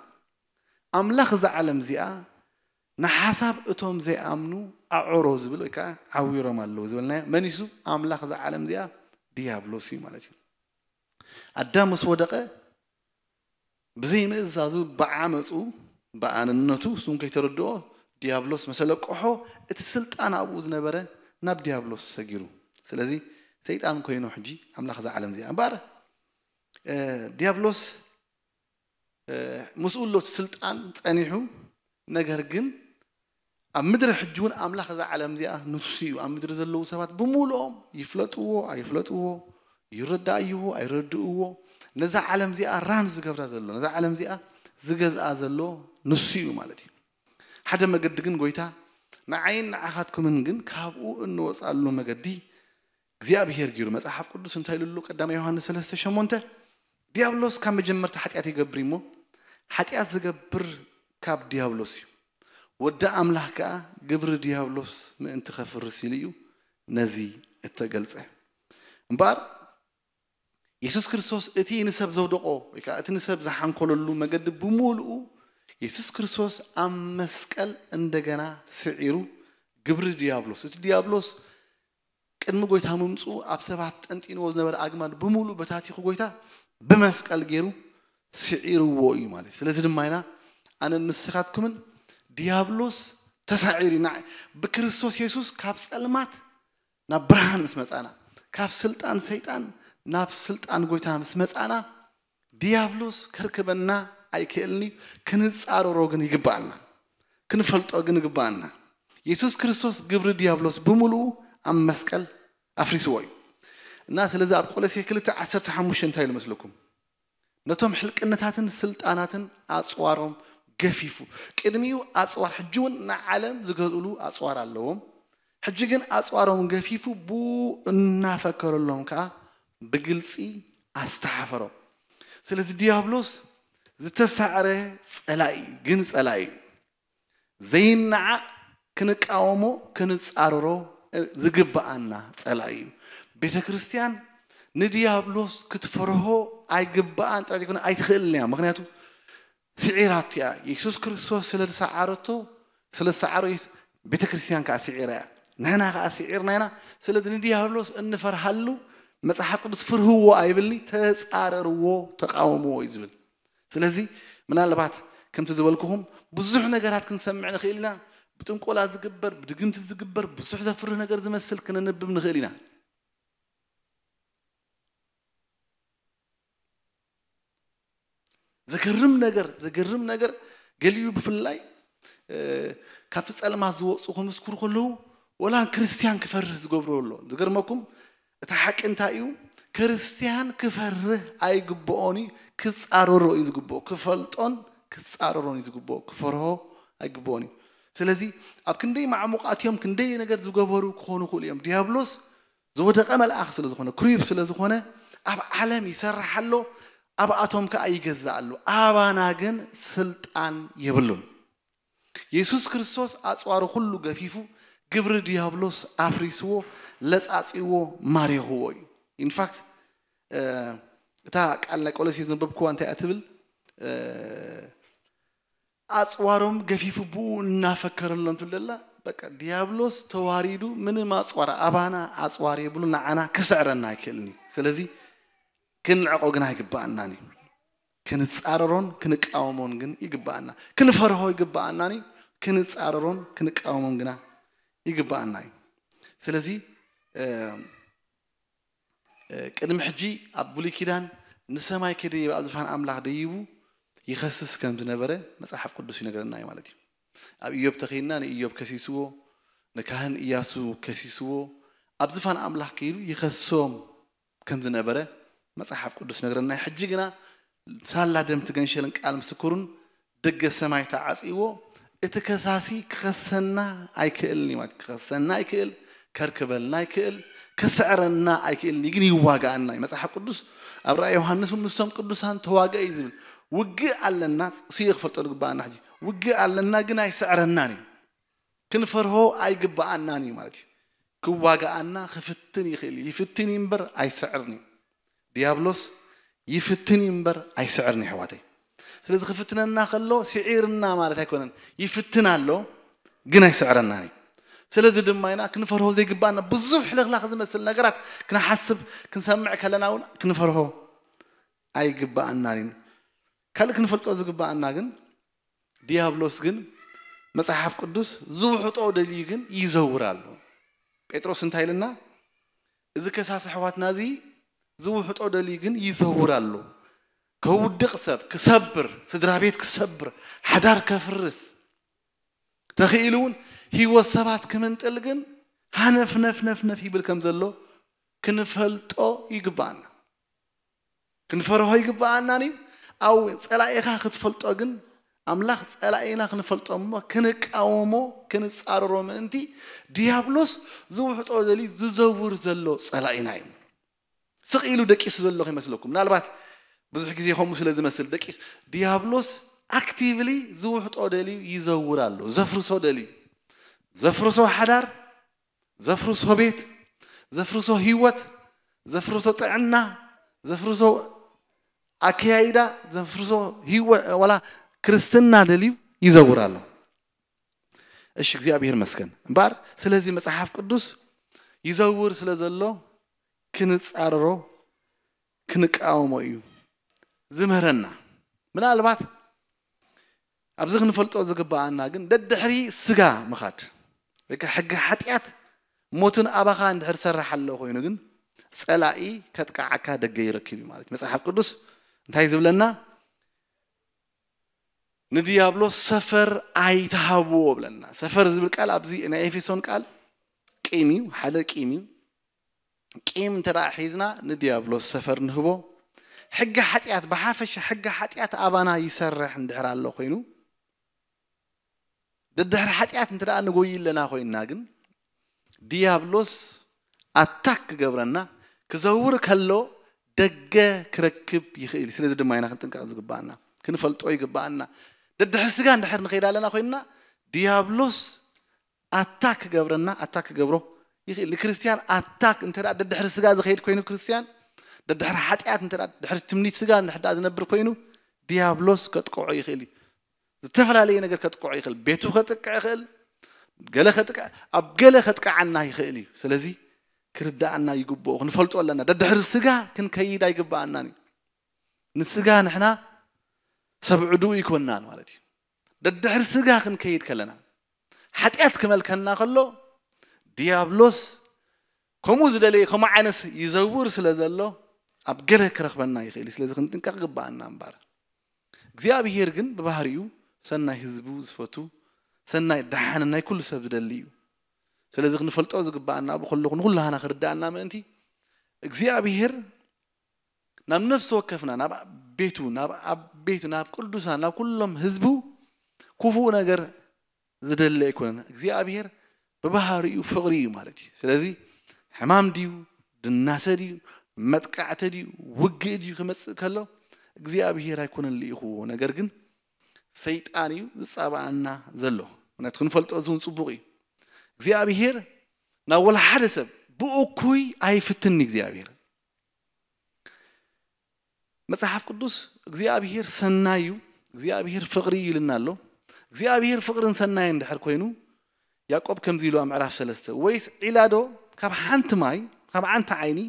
ኣምላኽ እዛ ዓለም እዚኣ ንሓሳብ እቶም ዘይኣምኑ ኣዕሮ ዝብል ወይ ከዓ ዓዊሮም ኣለዉ ዝበልናዮ መኒሱ ኣምላኽ እዛ ዓለም እዚኣ ዲያብሎስ እዩ ማለት እዩ። ኣዳም ምስ ወደቐ ብዘይምእዛዙ ብዓመፁ ብኣንነቱ እሱም ከይተረድኦ ዲያብሎስ መሰለቆሖ እቲ ስልጣን ኣብኡ ዝነበረ ናብ ዲያብሎስ ሰጊሩ። ስለዚ ሰይጣን ኮይኑ ሕጂ ኣምላኽ እዛ ዓለም እዚኣ እምበኣር ዲያብሎስ ምስኡ ኣሎ እቲ ስልጣን ጸኒሑ። ነገር ግን ኣብ ምድሪ ሕጂ እውን ኣምላኽ እዛ ዓለም እዚኣ ንሱ እዩ። ኣብ ምድሪ ዘለዉ ሰባት ብምሉኦም ይፍለጥዎ ኣይፍለጥዎ፣ ይረዳእይዎ ኣይረድእዎ፣ ነዛ ዓለም እዚኣ ራን ዝገብራ ዘሎ፣ ነዛ ዓለም እዚኣ ዝገዝኣ ዘሎ ንሱ እዩ ማለት እዩ። ሓደ መገዲ ግን ጎይታ ንዓይን ንዓኻትኩምን ግን ካብኡ እንወፃሉ መገዲ እግዚኣብሔር ገይሩ። መጽሓፍ ቅዱስ እንታይ ኢሉ ኣሎ? ቀዳማይ ዮሃንስ ሰለስተ ሸሞንተ፣ ዲያብሎስ ካብ መጀመርታ ሓጢኣት ይገብር እሞ ሓጢኣት ዝገብር ካብ ዲያብሎስ እዩ፣ ወዲ ኣምላኽ ከኣ ግብሪ ዲያብሎስ ምእንቲ ከፍርስ ኢሉ እዩ ነዚ እተገልጸ። እምበኣር የሱስ ክርስቶስ እቲ ንሰብ ዘውደቆ ወይ ከዓ እቲ ንሰብ ዝሓንኮለሉ መገዲ ብምሉኡ የሱስ ክርስቶስ ኣብ መስቀል እንደገና ስዒሩ ግብሪ ዲያብሎስ፣ እቲ ዲያብሎስ ቅድሚ ጎይታ ምምፅኡ ኣብ ሰባት ጠንጢንዎ ዝነበረ ኣግማድ ብምሉኡ በታቲኹ ጎይታ ብመስቀል ገይሩ ስዒርዎ እዩ ማለት እዩ። ስለዚ ድማ ኢና ኣነ ንስኻትኩምን ዲያብሎስ ተሳዒሩ ኢና ብክርስቶስ የሱስ ካብ ጸልማት ናብ ብርሃን ምስ መጻና፣ ካብ ስልጣን ሰይጣን ናብ ስልጣን ጎይታ ምስ መጻና፣ ዲያብሎስ ከርክበና ኣይክእልን እዩ። ክንጻረሮ ግን ይግባኣና፣ ክንፈልጦ ግን ይግባኣና። የሱስ ክርስቶስ ግብሪ ዲያብሎስ ብምሉኡ ኣብ መስቀል ኣፍሪስዎ እዩ። እና ስለዚ ኣብ ቆሎሴ ክልተ ዓሰርተ ሓሙሽተ እንታይ ኢሉ መስለኩም? ነቶም ሕልቅነታትን ስልጣናትን ኣጽዋሮም ገፊፉ። ቅድሚኡ ኣጽዋር፣ ሕጂ እውን ንዓለም ዝገዝእሉ ኣጽዋር ኣለዎም። ሕጂ ግን ኣጽዋሮም ገፊፉ፣ ብኡ እናፈከረሎም ከኣ ብግልጺ ኣስተሓፈሮም። ስለዚ ዲያብሎስ ዝተሳዕረ ጸላኢ እዩ፣ ግን ጸላኢ እዩ። ዘይነዓቕ፣ ክንቃወሞ፣ ክንጻረሮ ዝግብኣና ጸላኢ እዩ። ቤተ ክርስቲያን ንዲያብሎስ ክትፈርሆ ኣይግብኣን ጥራይ ዘይኮነ ኣይትኽእልን እያ። ምኽንያቱ ስዒራቶ እያ። የሱስ ክርስቶስ ስለ ዝሰዓረቶ፣ ስለ ዝሰዓሮ የሱስ፣ ቤተ ክርስቲያን ከኣ ስዒራ እያ። ንሕና ከኣ ስዒርና ኢና። ስለዚ ንዲያብሎስ እንፈርሃሉ መጽሓፍ ቅዱስ ፍርህዎ ኣይብልኒ፣ ተጻረርዎ፣ ተቃወምዎ እዩ ዝብል። ስለዚ ምናልባት ከምቲ ዝበልኩኹም ብዙሕ ነገራት ክንሰምዕ ንኽእል ኢና። ብጥንቆላ ዝግበር፣ ብድግምቲ ዝግበር ብዙሕ ዘፍርህ ነገር ዝመስል ክነንብብ ንኽእል ኢና። ዘገርም ነገር፣ ዘገርም ነገር፣ ገሊኡ ብፍላይ እ፣ ካብቲ ጸልማት ዝወጹ ክምስክሩ ከለዉ፣ ወላ ክርስትያን ክፈርህ ዝገብሮ ኣሎ። ዝገርመኩም፣ እቲ ሓቂ እንታይ እዩ? ክርስትያን ክፈርህ ኣይግብኦን እዩ፣ ክጻረሮ እዩ ዝግብኦ። ክፈልጦን ክጻረሮን እዩ ዝግብኦ። ክፈርሆ ኣይግብኦን እዩ። ስለዚ ኣብ ክንደይ ማዕሙቓት እዮም፣ ክንደይ ነገር ዝገበሩ ክኾኑ ይኽእሉ እዮም። ዲያብሎስ ዝወደቐ መልኣኽ ስለ ዝኾነ፣ ክሩብ ስለ ዝኾነ፣ ኣብ ዓለም ይሰርሕ ኣሎ፣ ኣብኣቶም ከኣ ይገዛእ ኣሎ። ኣባና ግን ስልጣን የብሉን። የሱስ ክርስቶስ ኣጽዋሩ ኩሉ ገፊፉ፣ ግብሪ ዲያብሎስ ኣፍሪስዎ፣ ለጻጺዎ፣ ማሪኽዎ እዩ። ኢንፋክት፣ እ፣ እታ ቃል ናይ ቆሎሴ ዘንበብክዋ እንታይ እያ ትብል? እ፣ ኣጽዋሮም ገፊፉ ብኡ እናፈከረሎም ትብል ዘላ፣ በቃ ዲያብሎስ ተዋሪዱ፣ ምንም ኣጽዋር፣ ኣባና ኣጽዋር የብሉ፣ ንዓና ክስዕረና ኣይክእልን እዩ። ስለዚ ክንዕቆ ግን ኣይግብኣናን እዩ። ክንጻረሮን ክንቃወሞን ግን ይግብኣና። ክንፈርሆ ይግብኣናን እዩ። ክንጻረሮን ክንቃወሞን ግና ይግብኣና እዩ። ስለዚ፣ እ፣ እ፣ ቅድሚ ሕጂ ኣብ ብሉይ ኪዳን ንሰማይ ክድይብ፣ ኣብ ዝፋን ኣምላኽ ደይቡ ይኸስስ ከም ዝነበረ መጽሓፍ ቅዱስ ይነግረና እዩ ማለት እዩ። ኣብ ኢዮብ ተኸይድና ንኢዮብ ከሲስዎ፣ ንካህን ኢያሱ ከሲስዎ፣ ኣብ ዝፋን ኣምላኽ ከይዱ ይኸሶም ከም ዝነበረ መጽሓፍ ቅዱስ ነግረና። ሕጂ ግና ሳላ ደም ትገንሸልን ቃል ምስክሩን ደገ ሰማይ ተዓጽይዎ፣ እቲ ከሳሲ ክኸሰና ኣይክእልን እዩ ማለት። ክኸሰና ኣይክእል፣ ከርክበልና ኣይክእል፣ ክስዕረና ኣይክእልን እዩ፣ ግን ይዋጋኣና እዩ። መጽሓፍ ቅዱስ ኣብ ራእይ ዮሃንስ እውን ምስቶም ቅዱሳን ተዋገ እዩ ዝብል። ውግእ ኣለና፣ ስየ ክፈልጦ ዝግብኣና ሕጂ። ውግእ ኣለና፣ ግን ኣይስዕረናን እዩ። ክንፈርሆ ኣይግብኣናን እዩ ማለት እዩ። ክዋግኣና ክፍትን ይኽእል እዩ። ይፍትን እዩ እምበር ኣይስዕርን እዩ። ዲያብሎስ ይፍትን እዩ እምበር ኣይስዕርን እዩ፣ ኣሕዋተይ። ስለዚ ክፍትነና ከሎ ስዒርና ማለት ኣይኮነን። ይፍትን ኣሎ፣ ግን ኣይስዕረናን እዩ። ስለዚ ድማ ኢና ክንፈርሆ ዘይግብኣና ብዙሕ ሕልኽላኽ ዝመስል ነገራት ክንሓስብ፣ ክንሰምዕ ከለና እውን ክንፈርሆ ኣይግብኣናን እዩ። ካልእ ክንፈልጦ ዝግብኣና ግን፣ ዲያብሎስ ግን መጽሓፍ ቅዱስ ዝውሕጦ ደልዩ ግን ይዘውር ኣሎ። ጴጥሮስ እንታይ ኢልና? እዚ ከሳሲ ኣሕዋትና እዚ ዝውሕጦ ደልዩ ግን ይዘውር ኣሎ። ከውድቕ ሰብ፣ ክሰብር፣ ስድራ ቤት ክሰብር፣ ሓዳር ከፍርስ፣ ተኽኢሉ እውን ህይወት ሰባት ክምንጥል ግን ሃነፍ ነፍ ነፍ ነፍ ይብል ከም ዘሎ ክንፈልጦ ይግብኣና። ክንፈርሆ ይግብኣናን እዩ። ኣብ ጸላኢኻ ክትፈልጦ ግን፣ ኣምላኽ ጸላኢና ክንፈልጦ እሞ ክንቃወሞ፣ ክንጻረሮ ምእንቲ፣ ዲያብሎስ ዝውሕጦ ደልዩ ዝዘውር ዘሎ ጸላኢና እዩ። ስቕ ኢሉ ደቂሱ ዘሎ ከይመስለኩም። ምናልባት ብዙሕ ግዜ ከምኡ ስለ ዝመስል ደቂሱ፣ ዲያብሎስ ኣክቲቭሊ ዝውሕጦ ደልዩ ይዘውር ኣሎ። ዘፍርሶ ደልዩ፣ ዘፍርሶ ሓዳር፣ ዘፍርሶ ቤት፣ ዘፍርሶ ህይወት፣ ዘፍርሶ ጥዕና፣ ዘፍርሶ ኣከያይዳ፣ ዘፍርሶ ህይወት፣ ዋላ ክርስትና ደልዩ ይዘውር ኣሎ። እሺ፣ እግዚኣብሔር ይመስገን። እምበኣር ስለዚ መጽሓፍ ቅዱስ ይዘውር ስለ ዘሎ ክንጻረሮ፣ ክንቃወሞ እዩ ዝምህረና። ምናልባት ኣብዚ ክንፈልጦ ዝግብኣና ግን ደድሕሪ ስጋ ምኻድ ወይ ከኣ ሕጊ ሓጢኣት ሞትን ኣባኻ እንድሕር ዝሰርሕ ኣሎ ኮይኑ ግን ጸላኢ ከጥቅዓካ ደገ ይረክብ እዩ ማለት እዩ። መጽሓፍ ቅዱስ እንታይ ዝብለና? ንዲያብሎስ ሰፈር ኣይትሃብዎ ብለና። ሰፈር ዝብል ቃል ኣብዚ ናይ ኤፌሶን ቃል ቂም እዩ፣ ሓደ ቂም እዩ። ቂም እንተ ደኣ ሒዝና ንዲያብሎስ ሰፈር ንህቦ። ሕጊ ሓጢኣት፣ ብሓፈሻ ሕጊ ሓጢኣት ኣባና ይሰርሕ እንድሕር ኣሎ ኮይኑ፣ ደድሕሪ ሓጢኣት እንተ ደኣ ንጎይ ኣለና ኮይንና ግን፣ ዲያብሎስ ኣታክ ክገብረና፣ ክዘውር ከሎ ደገ ክረክብ ይኽእል እዩ። ስለዚ ድማ ኢና ክንጥንቀቕ ዝግባኣና፣ ክንፈልጦ ይግባኣና። ደድሕሪ ስጋ እንድሕር ንኸይድ ኣለና ኮይንና፣ ዲያብሎስ ኣታክ ክገብረና፣ ኣታክ ክገብሮ ይኽእል። ንክርስትያን ኣታክ እንተ ደኣ ደድሕሪ ስጋ ዝኸይድ ኮይኑ ክርስትያን፣ ደድሕሪ ሓጢኣት እንተ ደኣ ድሕሪ ትምኒት ስጋ እንድሕር ደኣ ዝነብር ኮይኑ፣ ዲያብሎስ ከጥቅዖ ይኽእል እዩ። ዝተፈላለየ ነገር ከጥቅዖ ይኽእል። ቤቱ ከጥቅዕ ይኽእል። ገለ ከጥቅዕ፣ ኣብ ገለ ከጥቅዓና ይኽእል እዩ። ስለዚ ክርዳኣና ይግብኦ፣ ክንፈልጦ ኣለና። ደድሕሪ ስጋ ክንከይድ ኣይግባኣናን እዩ። ንስጋ ንሕና ሰብ ዕዱኡ ይኮናን ማለት እዩ። ደድሕሪ ስጋ ክንከይድ ከለና፣ ሓጢኣት ክመልከና ከሎ፣ ዲያብሎስ ከምኡ ዝደለየ፣ ከምኡ ዓይነት ይዘውር ስለ ዘሎ፣ ኣብ ገለ ክረኽበና ይኽእል እዩ። ስለዚ ክንጥንቀቕ ግባኣና እምበር። እግዚኣብሄር ግን ብባህሪኡ ሰናይ ህዝቡ ዝፈቱ፣ ሰናይ ደሓን ናይ ኩሉ ሰብ ዝደሊ እዩ። ስለዚ ክንፈልጦ ዝግባኣና፣ ብኹሉ፣ ንኹላህና ክርዳኣና ምእንቲ፣ እግዚኣብሄር ናብ ነፍሲ ወከፍና፣ ናብ ቤቱ፣ ናብ ኣብ ቤቱ፣ ናብ ቅዱሳን፣ ናብ ኩሎም ህዝቡ ክፉእ ነገር ዝደሊ ኣይኮነን። እግዚኣብሄር ብባህሪኡ ፍቕሪ እዩ ማለት እዩ። ስለዚ ሕማም ድዩ፣ ድናሰ ድዩ፣ መጥቃዕቲ ድዩ፣ ውግእ ድዩ ክመጽእ ከሎ፣ እግዚኣብሄር ኣይኮነን ልኢኽዎ። ነገር ግን ሰይጣን እዩ ዝጻባኣና ዘሎ። ምክንያቱ ክንፈልጦ እዚ እውን ጽቡቕ እዩ። እግዚኣብሄር ናብ ወላ ሓደ ሰብ ብእኩይ ኣይፍትን እዩ እግዚኣብሄር። መጽሓፍ ቅዱስ እግዚኣብሄር ሰናይ እዩ፣ እግዚኣብሄር ፍቕሪ እዩ ኢልና ኣሎ። እግዚኣብሄር ፍቕርን ሰናይን እንድሕር ኮይኑ፣ ያዕቆብ ከምዚ ኢሉ ኣብ ምዕራፍ ሰለስተ፣ "ወይስ ዒላ ዶ ካብ ሓንቲ ማይ፣ ካብ ሓንቲ ዓይኒ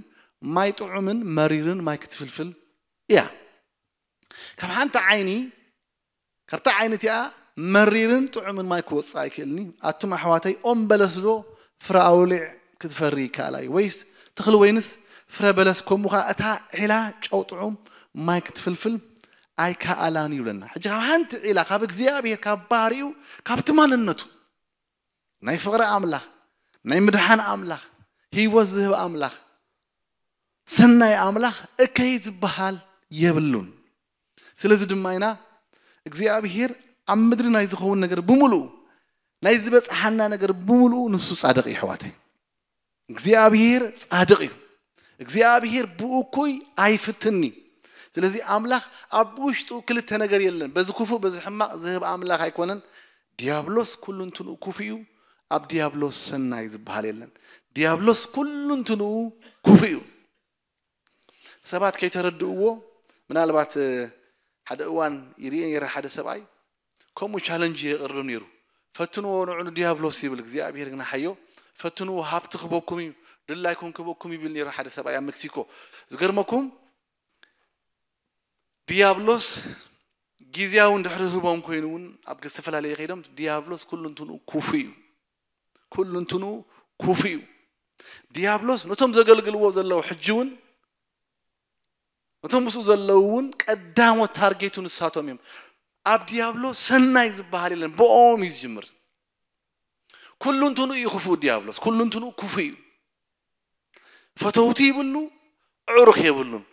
ማይ ጥዑምን መሪርን ማይ ክትፍልፍል እያ?" ካብ ሓንቲ ዓይኒ፣ ካብታ ዓይኒ እቲኣ መሪርን ጥዑምን ማይ ክወጽእ ኣይክእልን እዩ። ኣቱም ኣሕዋተይ፣ ኦም በለስ ዶ ፍረ ኣውሊዕ ክትፈሪ ይከኣል እዩ? ወይስ ተኽሊ ወይንስ ፍረ በለስ? ከምኡ ኸኣ እታ ዒላ ጨው ጥዑም ማይ ክትፍልፍል ኣይከኣላን እዩ ይብለና። ሕጂ ካብ ሓንቲ ዒላ፣ ካብ እግዚኣብሄር፣ ካብ ባህሪኡ፣ ካብቲ ማንነቱ፣ ናይ ፍቕሪ ኣምላኽ፣ ናይ ምድሓን ኣምላኽ፣ ህይወት ዝህብ ኣምላኽ፣ ሰናይ ኣምላኽ እከይ ዝበሃል የብሉን። ስለዚ ድማ ኢና እግዚኣብሄር ኣብ ምድሪ ናይ ዝኸውን ነገር ብምሉኡ፣ ናይ ዝበጽሓና ነገር ብምሉኡ ንሱ ጻድቕ እዩ፣ ኣሕዋተይ። እግዚኣብሄር ጻድቕ እዩ። እግዚኣብሄር ብእኩይ ኣይፍትኒ። ስለዚ ኣምላኽ ኣብ ውሽጡ ክልተ ነገር የለን። በዚ ክፉእ፣ በዚ ሕማቕ ዝህብ ኣምላኽ ኣይኮነን። ዲያብሎስ ኩሉ እንትንኡ ክፉእ እዩ። ኣብ ዲያብሎስ ሰናይ ዝበሃል የለን። ዲያብሎስ ኩሉ እንትንኡ ክፉእ እዩ። ሰባት ከይተረድእዎ፣ ምናልባት፣ እ፣ ሓደ እዋን ይርኢ ነይረ፣ ሓደ ሰብኣይ ከምኡ ቻለንጅ የቕርብ ነይሩ። "ፈትንዎ ንዑ ንዲያብሎስ" ይብል፣ እግዚኣብሄር ግን ሓዮ፣ "ፈትንዎ፣ ሃብቲ ክበኩም እዩ፣ ድላይኩም ክበኩም" ይብል ነይሩ ሓደ ሰብኣይ ኣብ ሜክሲኮ። ዝገርመኩም፣ ዲያብሎስ ግዝያዊ እንድሕሪ ህቦም ኮይኑ እውን፣ ኣብ ዝተፈላለየ ከይዶም፣ ዲያብሎስ ኩሉ እንትንኡ ክፉእ እዩ። ኩሉ እንትንኡ ክፉእ እዩ። ዲያብሎስ ነቶም ዘገልግልዎ ዘለዉ ሕጂ እውን፣ ነቶም ምስኡ ዘለዉ እውን ቀዳሞት ታርጌቱ ንሳቶም እዮም። ኣብ ዲያብሎስ ሰናይ ዝበሃል የለን፣ ብኦም እዩ ዝጅምር። ኩሉ እንትንኡ እዩ ክፉእ ዲያብሎስ፣ ኩሉ እንትንኡ ክፉእ እዩ። ፈተውቲ ይብሉ፣ ኣዕሩኽ የብሉን።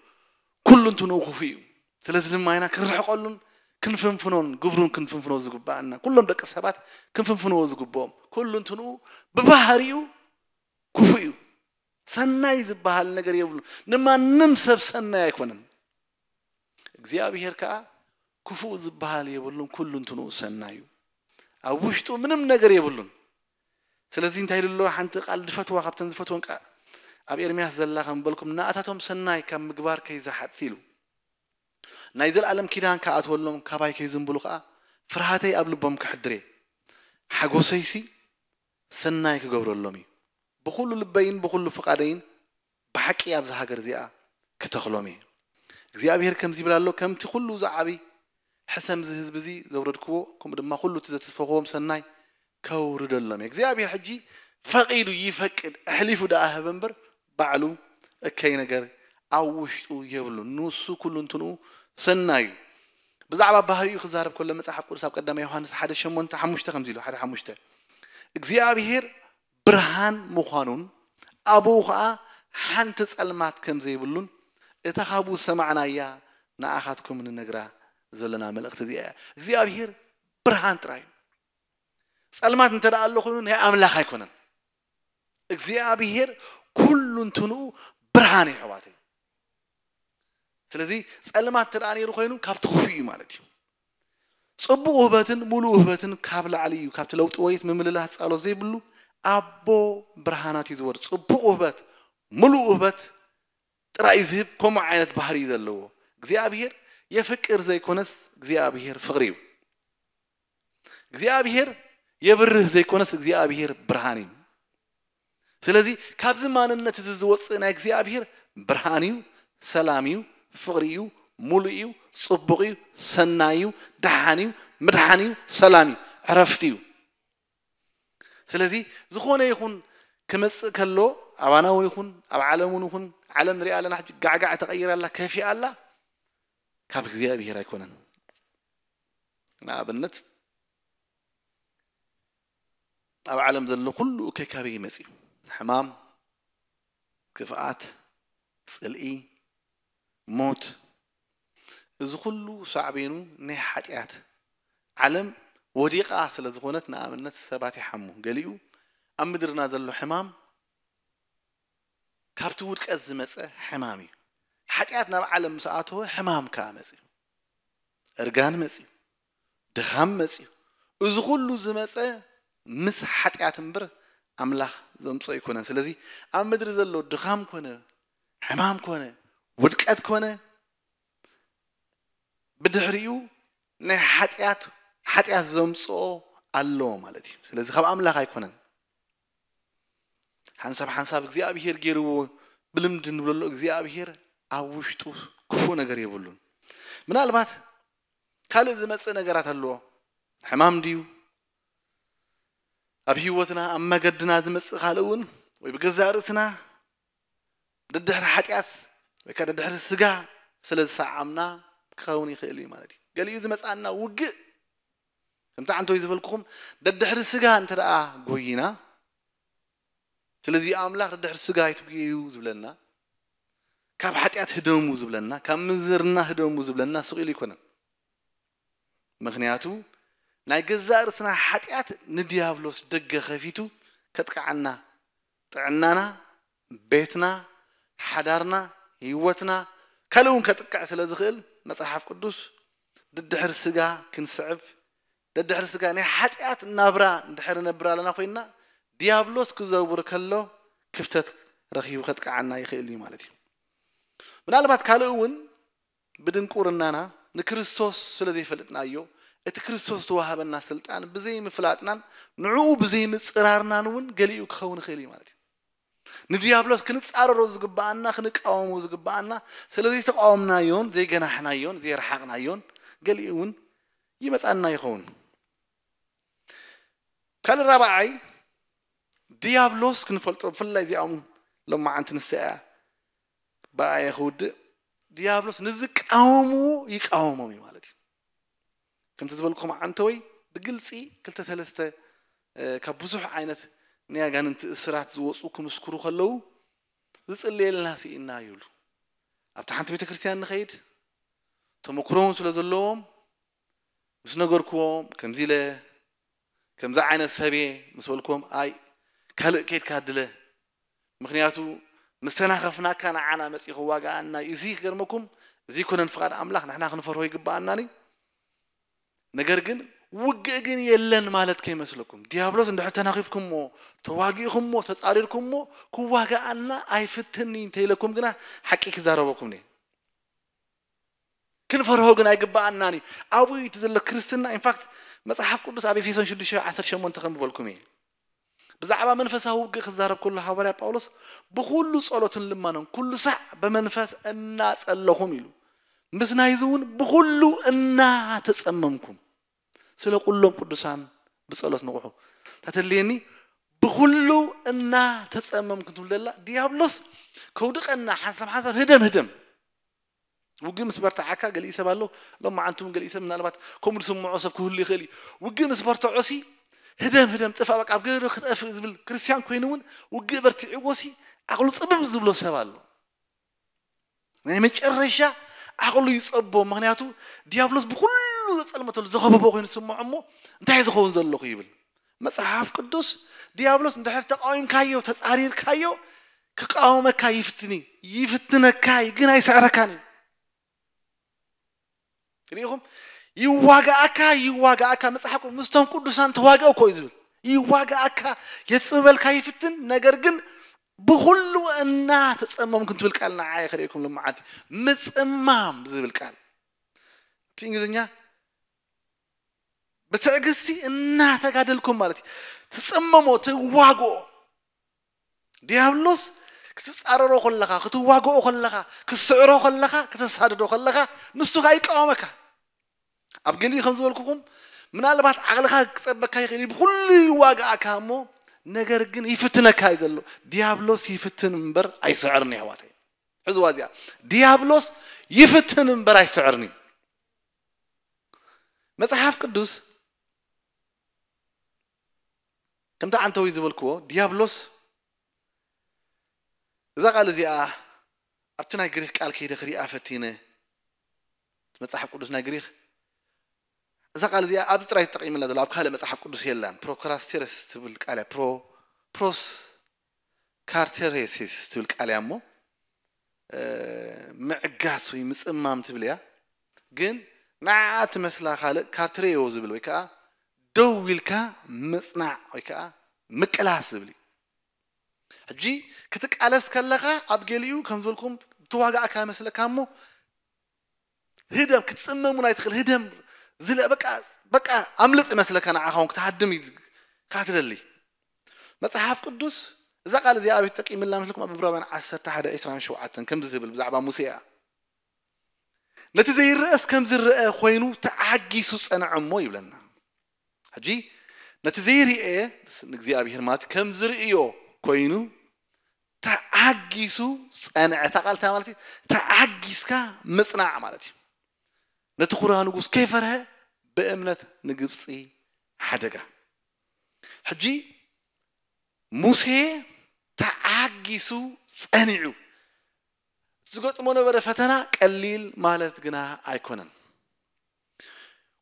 ኩሉ እንትንኡ ክፉእ እዩ። ስለዚ ድማ ኢና ክንርሕቐሉን ክንፍንፍኖን፣ ግብሩን ክንፍንፍኖ ዝግባኣና፣ ኩሎም ደቂ ሰባት ክንፍንፍንዎ ዝግብኦም። ኩሉ እንትንኡ ብባህሪኡ ክፉእ እዩ። ሰናይ ዝበሃል ነገር የብሉን። ንማንም ሰብ ሰናይ ኣይኮነን። እግዚኣብሄር ከኣ ክፉእ ዝበሃል የብሉን፣ ኩሉ እንትንኡ ሰናይ እዩ። ኣብ ውሽጡ ምንም ነገር የብሉን። ስለዚ እንታይ ኢሉ ኣሎ? ሓንቲ ቃል ዝፈትዋ፣ ካብተን ዝፈትወን ቃ-፣ ኣብ ኤርምያስ ዘላ ከም በልኩም፣ "ንኣታቶም ሰናይ ካብ ምግባር ከይዝሓጽ" ኢሉ። "ናይ ዘለኣለም ኪዳን ክኣትወሎም፣ ካባይ ከይዝንብሉ ከኣ ፍርሃተይ ኣብ ልቦም ክሕድር እየ። ሓጎሰይሲ ሰናይ ክገብረሎም እዩ። ብኹሉ ልበይን ብኹሉ ፍቓደይን ብሓቂ ኣብዚ ሃገር እዚኣ ክተኽሎም እየ።" እግዚኣብሄር ከምዚ ይብል ኣሎ፣ "ከምቲ ኩሉ ዝዓቢ ሕሰም እዚ ህዝቢ እዚ ዘውረድክዎ፣ ከምኡ ድማ ኩሉ እቲ ዘተስፈኽዎም ሰናይ ከውርደሎም እየ።" እግዚኣብሄር ሕጂ ፈቒዱ ይፈቅድ፣ ኣሕሊፉ ደኣ ህበ እምበር፣ ባዕሉ እከይ ነገር ኣብ ውሽጡ የብሉን። ንሱ ኩሉ እንትንኡ ሰናይ እዩ። ብዛዕባ ባህሪኡ ክዛረብ ከሎ መጽሓፍ ቅዱስ ኣብ ቀዳማይ ዮሃንስ ሓደ ሸሞንተ ሓሙሽተ ከምዚ ኢሉ፣ ሓደ ሓሙሽተ፣ "እግዚኣብሄር ብርሃን ምዃኑን ኣብኡ ኸኣ ሓንቲ ጸልማት ከም ዘይብሉን እታ ካብኡ ዝሰማዕናያ ንኣኻትኩም ንነግራ ዘለና መልእኽቲ እዚኣ እያ። እግዚኣብሔር ብርሃን ጥራይ እዩ። ጸልማት እንተ ደኣ ኣሎ ኮይኑ ናይ ኣምላኽ ኣይኮነን። እግዚኣብሔር ኩሉ እንትንኡ ብርሃን እዩ ኣሕዋተይ። ስለዚ ጸልማት እንተ ደኣ ነይሩ ኮይኑ ካብቲ ክፉእ እዩ ማለት እዩ። ጽቡቕ ውህበትን ሙሉእ ውህበትን ካብ ላዕሊ እዩ። ካብቲ ለውጢ ወይስ ምምልላስ ጻሎት ዘይብሉ ኣቦ ብርሃናት እዩ ዝወርድ። ጽቡቕ ውህበት፣ ሙሉእ ውህበት ጥራይ እዩ ዝህብ። ከምኡ ዓይነት ባህሪ እዩ ዘለዎ። እግዚኣብሔር የፍቅር ዘይኮነስ እግዚኣብሔር ፍቕሪ እዩ። እግዚኣብሔር የብርህ ዘይኮነስ እግዚኣብሔር ብርሃን እዩ። ስለዚ ካብዚ ማንነት እዚ ዝወፅእ ናይ እግዚኣብሔር ብርሃን እዩ፣ ሰላም እዩ፣ ፍቕሪ እዩ፣ ሙሉእ እዩ፣ ጽቡቕ እዩ፣ ሰናይ እዩ፣ ደሓን እዩ፣ ምድሓን እዩ፣ ሰላም እዩ፣ ዕረፍቲ እዩ። ስለዚ ዝኾነ ይኹን ክመጽእ ከሎ ኣባና እውን ይኹን ኣብ ዓለም እውን ይኹን ዓለም ንሪኣ ኣለና ሕጂ ጋዕጋዕ ተቐይራ ኣላ፣ ከፊኣ ኣላ፣ ካብ እግዚኣብሔር ኣይኮነን። ንኣብነት ኣብ ዓለም ዘሎ ኩሉ እከይ ካበይ ይመጽእ እዩ? ሕማም፣ ክፍኣት፣ ጽልኢ፣ ሞት፣ እዚ ኩሉ ሳዕቤኑ ናይ ሓጢኣት። ዓለም ወዲቓ ስለ ዝኾነት ንኣብነት ሰባት ይሓሙ። ገሊኡ ኣብ ምድርና ዘሎ ሕማም ካብቲ ውድቀት ዝመጸ ሕማም እዩ። ሓጢኣት ናብ ዓለም ምስ ኣተወ ሕማም ከኣ መጽዩ። እርጋን መጽዩ፣ ድኻም መጽዩ። እዚ ኩሉ ዝመጸ ምስ ሓጢኣት እምበር ኣምላኽ ዘምጾ ኣይኮነን። ስለዚ ኣብ ምድሪ ዘሎ ድኻም ኮነ፣ ሕማም ኮነ፣ ውድቀት ኮነ፣ ብድሕሪኡ ናይ ሓጢኣት፣ ሓጢኣት ዘምጽኦ ኣሎ ማለት እዩ። ስለዚ ካብ ኣምላኽ ኣይኮነን። ሓንሳብ ሓንሳብ እግዚኣብሔር ገይርዎ ብልምዲ ንብለሎ እግዚኣብሔር ኣብ ውሽጡ ክፉእ ነገር የብሉን። ምናልባት ካልእ ዝመጽእ ነገራት ኣለዎ። ሕማም ድዩ? ኣብ ህይወትና፣ ኣብ መገድና ዝመጽእ ካልእ እውን ወይ ብገዛእ ርእስና ደድሕሪ ሓጢኣት ወይ ከዓ ደድሕሪ ስጋ ስለ ዝሰዓምና ክኸውን ይኽእል እዩ ማለት እዩ። ገሊኡ ዝመጽኣና ውግእ ከምቲ ዓንተወይ ዝበልኩኹም ደድሕሪ ስጋ እንተ ደኣ ጎይና፣ ስለዚ ኣምላኽ ደድሕሪ ስጋ ኣይትጉየዩ ዝብለና፣ ካብ ሓጢኣት ህደሙ ዝብለና፣ ካብ ምንዝርና ህደሙ ዝብለና ስቕ ኢሉ ኣይኮነን። ምኽንያቱ ናይ ገዛእ ርእስና ሓጢኣት ንዲያብሎስ ደገ ከፊቱ ከጥቅዓና፣ ጥዕናና፣ ቤትና፣ ሓዳርና፣ ህይወትና፣ ካልእ እውን ከጥቅዕ ስለ ዝኽእል መጽሓፍ ቅዱስ ደድሕሪ ስጋ ክንስዕብ፣ ደድሕሪ ስጋ ናይ ሓጢኣት ናብራ እንድሕር ነብር ኣለና ኮይንና፣ ዲያብሎስ ክዘውር ከሎ ክፍተት ረኺቡ ከጥቅዓና ይኽእል እዩ ማለት እዩ። ምናልባት ካልእ እውን ብድንቁርናና ንክርስቶስ ስለ ዘይፈልጥናዮ፣ እቲ ክርስቶስ ዝተዋህበና ስልጣን ብዘይምፍላጥናን ንዕኡ ብዘይምጽራርናን እውን ገሊኡ ክኸውን ይኽእል እዩ ማለት እዩ። ንዲያብሎስ ክንጻረሮ ዝግብኣና፣ ክንቃወሞ ዝግብኣና፣ ስለ ዘይተቃወምናዮን ዘይገናሕናዮን ዘይረሓቕናዮን ገሊኡ እውን ይመጻና ይኸውን። ካልእ ራብዓይ፣ ዲያብሎስ ክንፈልጦ፣ ብፍላይ እዚኣም ሎማዓንቲ ንስያ ብኣየ ክውድእ፣ ዲያብሎስ ንዝቃወምዎ ይቃወሞም እዩ ማለት እዩ። ከምቲ ዝበልኩም ዓንተወይ ብግልጺ ክልተ ሰለስተ፣ እ፣ ካብ ብዙሕ ዓይነት ናይ ኣጋንንቲ እስራት ዝወፁ ክምስክሩ ከለዉ፣ "ዝጽልየልና ስኢና" ይብሉ። ኣብታ ሓንቲ ቤተ ክርስቲያን ንኸይድ፣ ተመክሮ እውን ስለ ዘለዎም፣ ምስ ነገርኩዎም፣ "ከምዚ ኢለ፣ ከምዚ ዓይነት ሰብ እየ" ምስ በልኩዎም፣ "ኣይ፣ ካልእ ከይድካ ድለ፣ ምኽንያቱ ምስ ተናኸፍናካ ንዓና መጺኡ ክዋግኣና እዩ። እዚ ክገርመኩም፣ እዚ ኣይኮነን ፍቓድ ኣምላኽ፣ ንሕና ክንፈርሆ ይግብኣናን እዩ። ነገር ግን ውግእ ግን የለን ማለት ከይመስለኩም። ዲያብሎስ እንድሕር ተናኺፍኩሞ፣ ተዋጊእኩሞ፣ ተጻሪርኩሞ፣ ክዋግኣና ኣይፍትን'ዩ እንተኢለኩም ግና ሓቂ ክዛረበኩም እየ። ክንፈርሆ ግን ኣይግብኣናን እዩ። ኣብኡ እቲ ዘሎ ክርስትና፣ ኢንፋክት መጽሓፍ ቅዱስ ኣብ ኤፌሶን ሽዱሽተ ዓሰርተ ሸሞንተ ከንብበልኩም እየ። ብዛዕባ መንፈሳዊ ውግእ ክዛረብ ከሎ ሃዋርያ ጳውሎስ ብኹሉ ጸሎትን ልማኖን ኩሉ ሳዕ ብመንፈስ እናጸለኹም ኢሉ። ምስ ናይዚ እውን ብኹሉ እናተጸመምኩም ስለ ኩሎም ቅዱሳን ብጸሎት ንቑሑ። ተተልየኒ ብኹሉ እናተጸመምኩም ትብል ዘላ ዲያብሎስ ከውድቐና ሓንሳብ ሓንሳብ ህደም ህደም። ውግእ ምስ በርትዓካ ገሊኡ ሰብ ኣሎ፣ ሎማዓንቲ እውን ገሊኡ ሰብ ምናልባት ከምኡ ዝስምዖ ሰብ ክህሉ ይኽእል እዩ። ውግእ ምስ በርትዖ ሲ ህደም ህደም ጥፋእ በቃ ኣብ ገደል ክትጠፍእ ዝብል ክርስቲያን ኮይኑ እውን ውግእ በርቲዕዎ ሲ ዓቕሉ ጽብብ ዝብሎ ሰብ ኣሎ። ናይ መጨረሻ ዓቕሉ ይጸቦ። ምኽንያቱ ዲያብሎስ ብኹሉ ዘጸልመተሉ፣ ዘኸበቦ ኮይኑ ዝስምዖ እሞ፣ እንታይ ዝኸውን ዘለኹ ይብል። መጽሓፍ ቅዱስ ዲያብሎስ እንድሕር ተቃዊምካዮ፣ ተጻሪርካዮ፣ ክቃወመካ ይፍትን እዩ፣ ይፍትነካ እዩ፣ ግን ኣይስዕረካን እዩ። ርኢኹም? ይዋጋኣካ፣ ይዋጋኣካ። መጽሓፍ ቅዱስ ምስቶም ቅዱሳን ተዋግኦ እኮ እዩ ዝብል። ይዋጋኣካ፣ የጽብበልካ፣ ይፍትን፣ ነገር ግን ብኹሉ እናተጸመምኩም ትብል ቃል ንዓይ ክርእየኩም ልምዓት። ምጽማም ዝብል ቃል ብቲ እንግሊዝኛ ብትዕግስቲ እናተጋደልኩም ማለት እዩ። ትጽመሞ፣ ትዋግኦ። ዲያብሎስ ክትጻረሮ ከለኻ፣ ክትዋግኦ ከለኻ፣ ክትስዕሮ ከለኻ፣ ክተሳድዶ ከለኻ፣ ንሱ ከኣ ይቃወመካ። ኣብ ገሊኡ ከም ዝበልኩኹም፣ ምናልባት ዓቕልኻ ክጸበካ ይኽእል እዩ፣ ብኹሉ ይዋግኣካ እሞ፣ ነገር ግን ይፍትነካ እዩ ዘሎ። ዲያብሎስ ይፍትን እምበር ኣይስዕርን እዩ፣ ኣሕዋተይ። ሕዝዋ እዚኣ፣ ዲያብሎስ ይፍትን እምበር ኣይስዕርን እዩ። መጽሓፍ ቅዱስ ከምቲ ዓንተዊ ዝበልክዎ፣ ዲያብሎስ፣ እዛ ቃል እዚኣ ኣብቲ ናይ ግሪኽ ቃል ከይደ ክሪኣ ፈቲነ፣ እቲ መጽሓፍ ቅዱስ ናይ ግሪኽ፣ እዛ ቃል እዚኣ ኣብዚ ጥራይ ተጠቒምላ ዘሎ፣ ኣብ ካልእ መጽሓፍ ቅዱስ የላን። ፕሮክራስቴረስ ትብል ቃል እያ። ፕሮ-፣ ፕሮስ ካርቴሬሲስ ትብል ቃል እያ እሞ፣ እ፣ ምዕጋስ ወይ ምጽማም ትብል እያ። ግን ንዓኣ ትመስላ ካልእ ካርትሬዮ ዝብል ወይ ከዓ ደው ኢልካ ምጽናዕ ወይ ከዓ ምቅላስ ዝብል እዩ። ሕጂ ክትቃለስ ከለኻ ኣብ ገሊኡ ከም ዝበልኩም ተዋጋእካ መስለካ እሞ ህደም ክትጽመም እውን ኣይትኽእል። ህደም ዝለ-፣ በቃ፣ በቃ ኣምልጥ ይመስለካ፣ ንዓኻ እውን ክትሃድም እዩ ካ ትደሊ። መጽሓፍ ቅዱስ እዛ ቃል እዚኣ ኣበይ ተጠቂምላ መስልኩም? ኣብ ዕብራውያን ዓሰርተ ሓደ ዕስራን ሸውዓተን ከምዚ ትብል ብዛዕባ ሙሴ እያ። ነቲ ዘይረኣስ ከም ዝረአ ኮይኑ ተዓጊሱ ጸንዐ እሞ ይብለና። ሕጂ ነቲ ዘይርኤ ንእግዚኣብሔር ማለት ከም ዝርእዮ ኮይኑ ተዓጊሱ ጸንዐ። እታ ቃል እንታይ ማለት እዩ? ተዓጊስካ ምጽናዕ ማለት እዩ። ነቲ ኩራ ንጉስ ከይፈርሀ ብእምነት ንግብጺ ሓደጋ። ሕጂ ሙሴ ተዓጊሱ ጸኒዑ። ዝገጥሞ ነበረ ፈተና ቀሊል ማለት ግና ኣይኮነን።